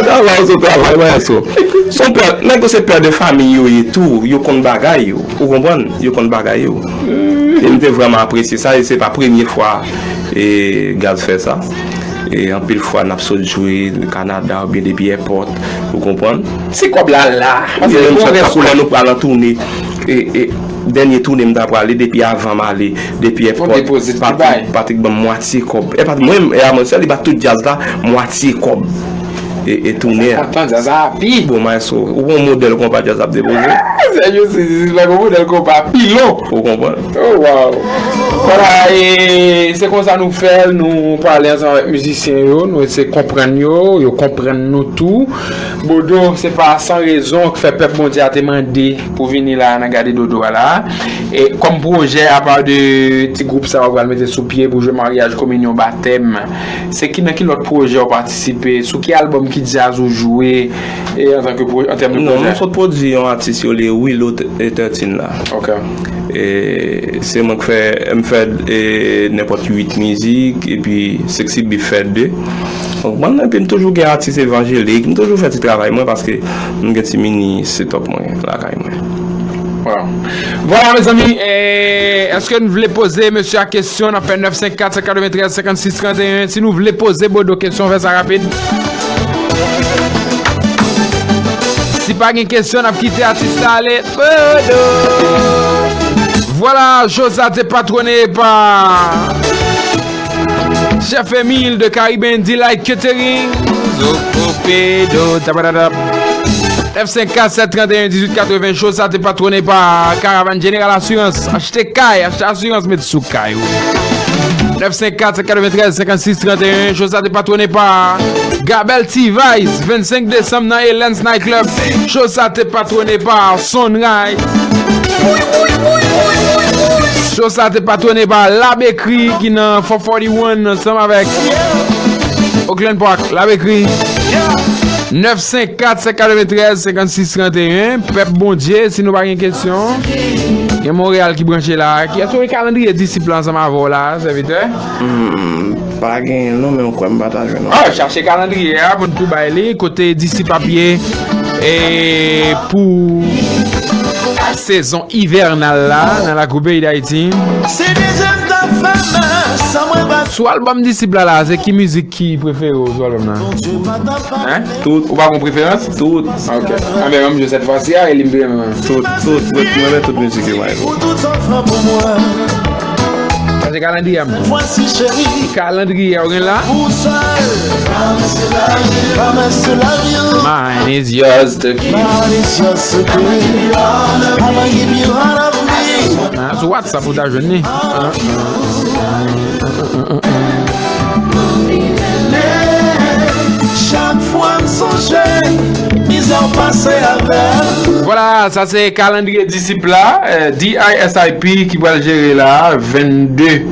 travay, ou sa travay, maestro. Son pè, nèg yo se pè de fanmi yo ye tou, yo konn bagay yo, ou konprann, yo konn bagay yo. E m te vrèman apresye sa, e se pa premye fwa e Gaz fè sa. E anpil fwa n ap sot jwe Kanada oubyen depi èpòt, ou konprann? Ti kòb la la. Paske menm jan tankou lè nou pral an toune, e, e, dènye toune m ta prale, depi avan m ale, depi èpòt, Patrick, Patrick ban m mwatye kòb. E pa mwen, e Amonsèl, li ba tout djaz la mwatye kòb. E, e toune a. Kontan djaz la pi. Bon, maestro, ou gon modèl konpa djaz ap depoze? Sèjou, se, se, se pa gon modèl konpa pilon. Ou konprann? Oh, wow. Vwala, e se konsa nou fè l, nou pale ansanm avèk mizisyen yo, nou eseye konprann yo, yo konprann nou tou. Bodo, se pa san rezon k fè pèp Bondye a te mande pou vini la nan Gade Dodo a la. E kòm pwojè, apa de ti gwoup sa w pral mete sou pye pou jwe maryaj, kominyon, batèm, se ki, nan ki lòt pwojè w patisipe? Sou ki albòm, ki djaz ou jwe, e antanke pwo-, an tèm de pwojè? Non, m sot pwodui yon atis yo rele Willow thirteen la. Ok. E se mwen k fè, m fè, e, nenpòt uit mizik, epi Sexy Beef fè de. Donk, mwen, epi m toujou gen atis evanjelik, m toujou fè ti travay mwen paske m gen ti mini setup mwen lakay mwen. Wow. Vwala, mezanmi, e, èske n vle poze mesye a kesyon? N ap fè nèf senk kat, sèt katreventrèz, senkannsis, tranteyen. Si nou vle poze Bodo kesyon, fè sa rapid. Si pa gen kesyon, n ap kite atis la ale. Bodo. Vwala, show sa te patwone pa Chef Emile de Caribbean Delight Catering. Zokopedo, tabadadap. Nèf senk kat sèt tranteyen dizuit katreven, show sa te patwone pa Karavàn Jeneral Asirans. Achte kay, achte asirans, met sou kay ou. Nèf senk kat sèt katreventrèz senkannsis tranteyen, show sa te patwone pa Gabel T-Vice, vennsenk desanm nan Elens Night Club. Show sa te patwone pa Sunrise. Show sa te patwone pa Labekri ki nan four forty-one ansanm avèk Oakland Park. Labekri. Nèf senk kat sèt katreventrèz senkannsis tranteyen. Pèp Bondye, si nou pa gen kesyon. Gen Monreyal ki branche la. Kiyès ou gen kalandriye disip la ansanm avè w la, sèvitè? Hmm, pa genyen non, men ou kwè m pa ta jwenn non. Ah, chache kalandriye a pou n tou bay li. Kote disip ap ye, e pou sezon ivènal la nan lakou peyi Dayiti. Sou albòm disip la la, se ki mizik ki prefere w sou albòm nan? Hein? Tout. Ou pa gon preferans? Tout. Ok. Anben, menm jan sèt fwa si a, e li m te renmen. Tout, tout. Mwen, mwen renmen tout mizik yo, Maestro. Sa se kalandriye a m. Kalandriye a ou gen la? Mine is yours to keep. Ah, sou WhatsApp ou ta jwenn li. Chak fwa m sonje mizè w pase avè m. Vwala, sa se kalandriye disip la, eh, D I S I P ki pral jere la, vennde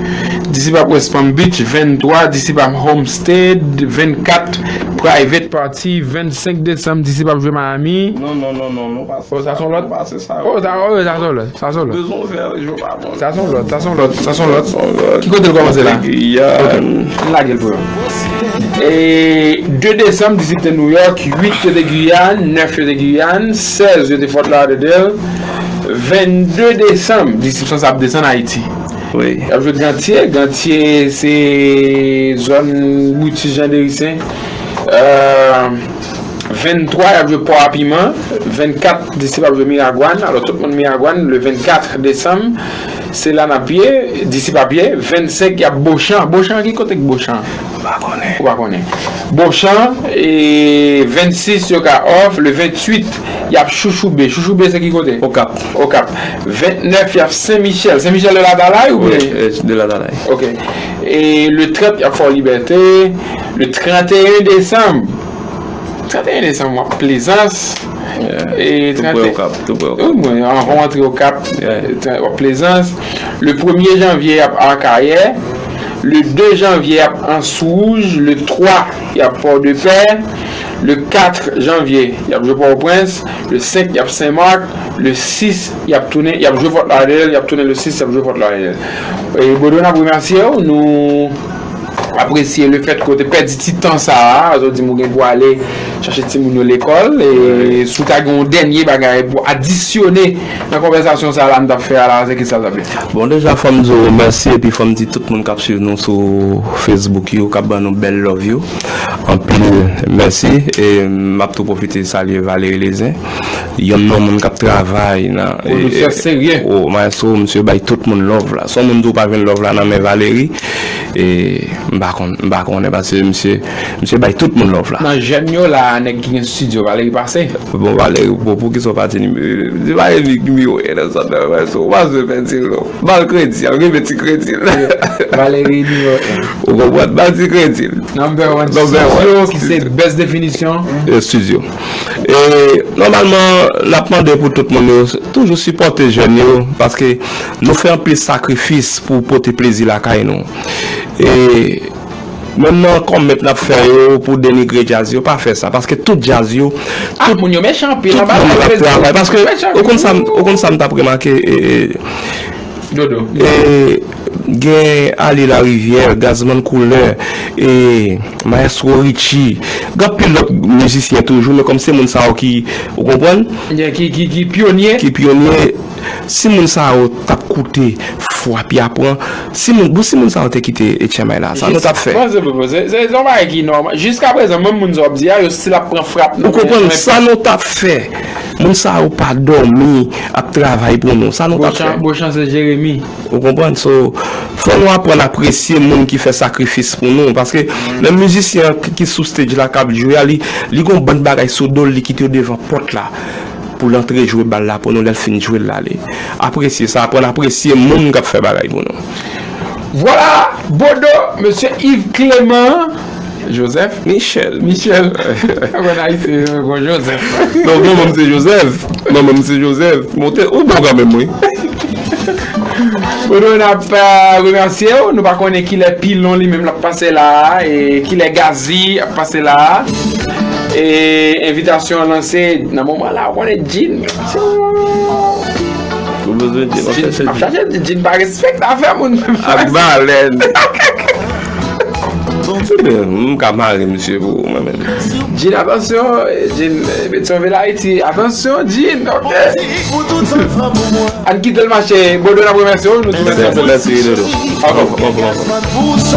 disip ap West Palm Beach, venntwa disip ap Homestead, vennkat private party, vennsenk desanm disip ap jwe Miami. Non, non, non, non, non, pa Oh, sa se yon lòt? Pa se sa. Oh, sa, oh, sa se yon lòt. Sa se yon lòt. Bezwen fè, yo pa bon. Sa se yon lòt, sa se yon lòt, sa se yon lòt. Ki kote l kòmanse la? Giyàn. Ok, n lage l pou yo. E de desanm, disip te New York, uit yo te Giyàn, nèf yo te Giyàn, sèz yo te Fort Lauderdale, vennde desanm, disip sa ap desann Ayiti. Wi. Y ap jwe Gantye, Gantye se zòn Brutus Jean Dericin. Euh, venntwa, y ap jwe Pò a Piman. Vennkat, disip ap jwe Miragwàn. Alò, tout moun Miragwàn, le vennkat desanm, se la n ap ye, disip ap ye. Vennsenk, y ap Bochan. Bochan, ki kote k Bochan? M pa konnen. Ou pa konnen. Bochan, e vennsis, yo ka off. Le venntuit, y ap Chouchoube. Chouchoube, se ki kote? Okap. Okap. Vennèf, y ap Sen Michèl. Sen Michèl de Latalay oubyen? Wi, e, de Latalay. Ok. E le trant, y ap Fò Libète. Le tranteyen desanm, tranteyen desanm, w ap Plezans. Yeah. E tou prè Okap, tou prè Okap. Wi, mwen, anvan w antre Okap, yeah, w ap Plezans. Le premye janvye, y ap Akayè. Le de janvye, y ap Anse Rouge. Le twa, y ap Pòdepè. Le kat janvye, y ap jwe Pòtoprens. Le senk, y ap Senmak. Le sis, y ap tounen, y ap jwe Fort Lauderdale. Y ap tounen le sis, y ap jwe Fort Lauderdale. E Bodo, n ap remèsye w. Nou apresye le fèt ke w te pèdi ti tan sa a, sa w di m ou gen pou ale chache timoun yo lekòl, e si w ta gen yon dènye bagay pou adisyone nan konvèsasyon sa la n t ap fè a la, se ki sa l t ap ye? Bon, deja, fò m di w mèsi, epi fò m di tout moun k ap swiv nou sou Facebook yo, k ap ban nou bèl love yo. Anpil mèsi. E m ap tou pwofite salye Valery Lezen, yonn nan moun k ap travay nan, e, pwodiktè serye. O, maestro, misye bay tout moun love la. Si yon moun di w pa jwenn love la nan men Valery, e, m pa konn, m pa konnen, paske misye, misye bay tout moun love la. Nan jèn yo la, nèg ki gen studio, Valery pase. Bon, Valery, bon, poukisa w pa di nimewo? Di Valery nimewo en nan zòn nan, maestro. Ou pa bezwen pèdi l, non. Ba l kredi, al rive ti kredi l. Valery nimewo en. Ou konprann? Ba l ti kredi l. Number one studio, ki se best definition. E, studio. E, nòmalman, n ap mande pou tout moun yo toujou sipòte jèn yo, paske nou fè anpil sakrifis pou pote plezi lakay nou. E, menm nan kòmèt n ap fè yo pou denigre djaz yo, pa fè sa, paske tout djaz yo, tout moun yo mechan anpil anba la, yo travay. Paske, ou konn sa m, ou konn sa m t ap remake, e, e, Dodo. E, gen Ali Larivière, Gazman Koulè, e, Maestro Richie. Gen anpil lòt mizisyen toujou, men kòm se moun sa yo ki, ou konprann? Ki, ki, ki pyonye. Ki pyonye. Si moun sa yo t ap koute, fwa pi apran. Si moun, bon, si moun sa yo te kite H M I la, sa nou t ap fè? Bon, se, se, se, se yon bagay ki nòmal. Jiskaprezan, menm moun sa w ap di a, yo still ap pran frap nan men. Ou konprann sa nou t ap fè? Moun sa yo pa dòmi, ap travay pou nou. Sa nou t ap fè? Bochan, Bochan se Jeremi. Ou konprann? So, fò nou aprann apresye moun ki fè sakrifis pou nou. Paske menm mizisyen an ki, ki sou stage la, k ap jwe a, li, li gon bann bagay sou do l, li kite yo devan pòt la pou l antre jwe bal la pou nou, lè l fin jwe l, l ale. Apresye sa, aprann apresye moun k ap fè bagay pou nou. Vwala, Bodo, mesye Yves Clément Joseph. Michel. Michel. Mwen Ayisyen, mwen kon Joseph. Non, non, manman m se Joseph. Manman m se Joseph. Monte, ou bon kanmenm, wi. Bodo, n ap, euh, remèsye w. Nou pa konnen kilè Pilon li menm l ap pase la a, e kilè Gazi ap pase la a. E envitasyon an lanse nan moman la, ou konnen Jean. Ou bezwen Jean, w ap chache Jean. M ap chache Jean, pa respekte afè moun. Ak balèn. Bon, se byen, m ka mare misye pou ou, mwen menm. Jean, atansyon, Jean, eh, Petyonvil, Ayiti, atansyon, Jean, ok? Ann kite l mache, Bodo, n ap remèsye w, nou di mèsi anpil. Mèsi, Dodo. Anpil, anpil, anpil.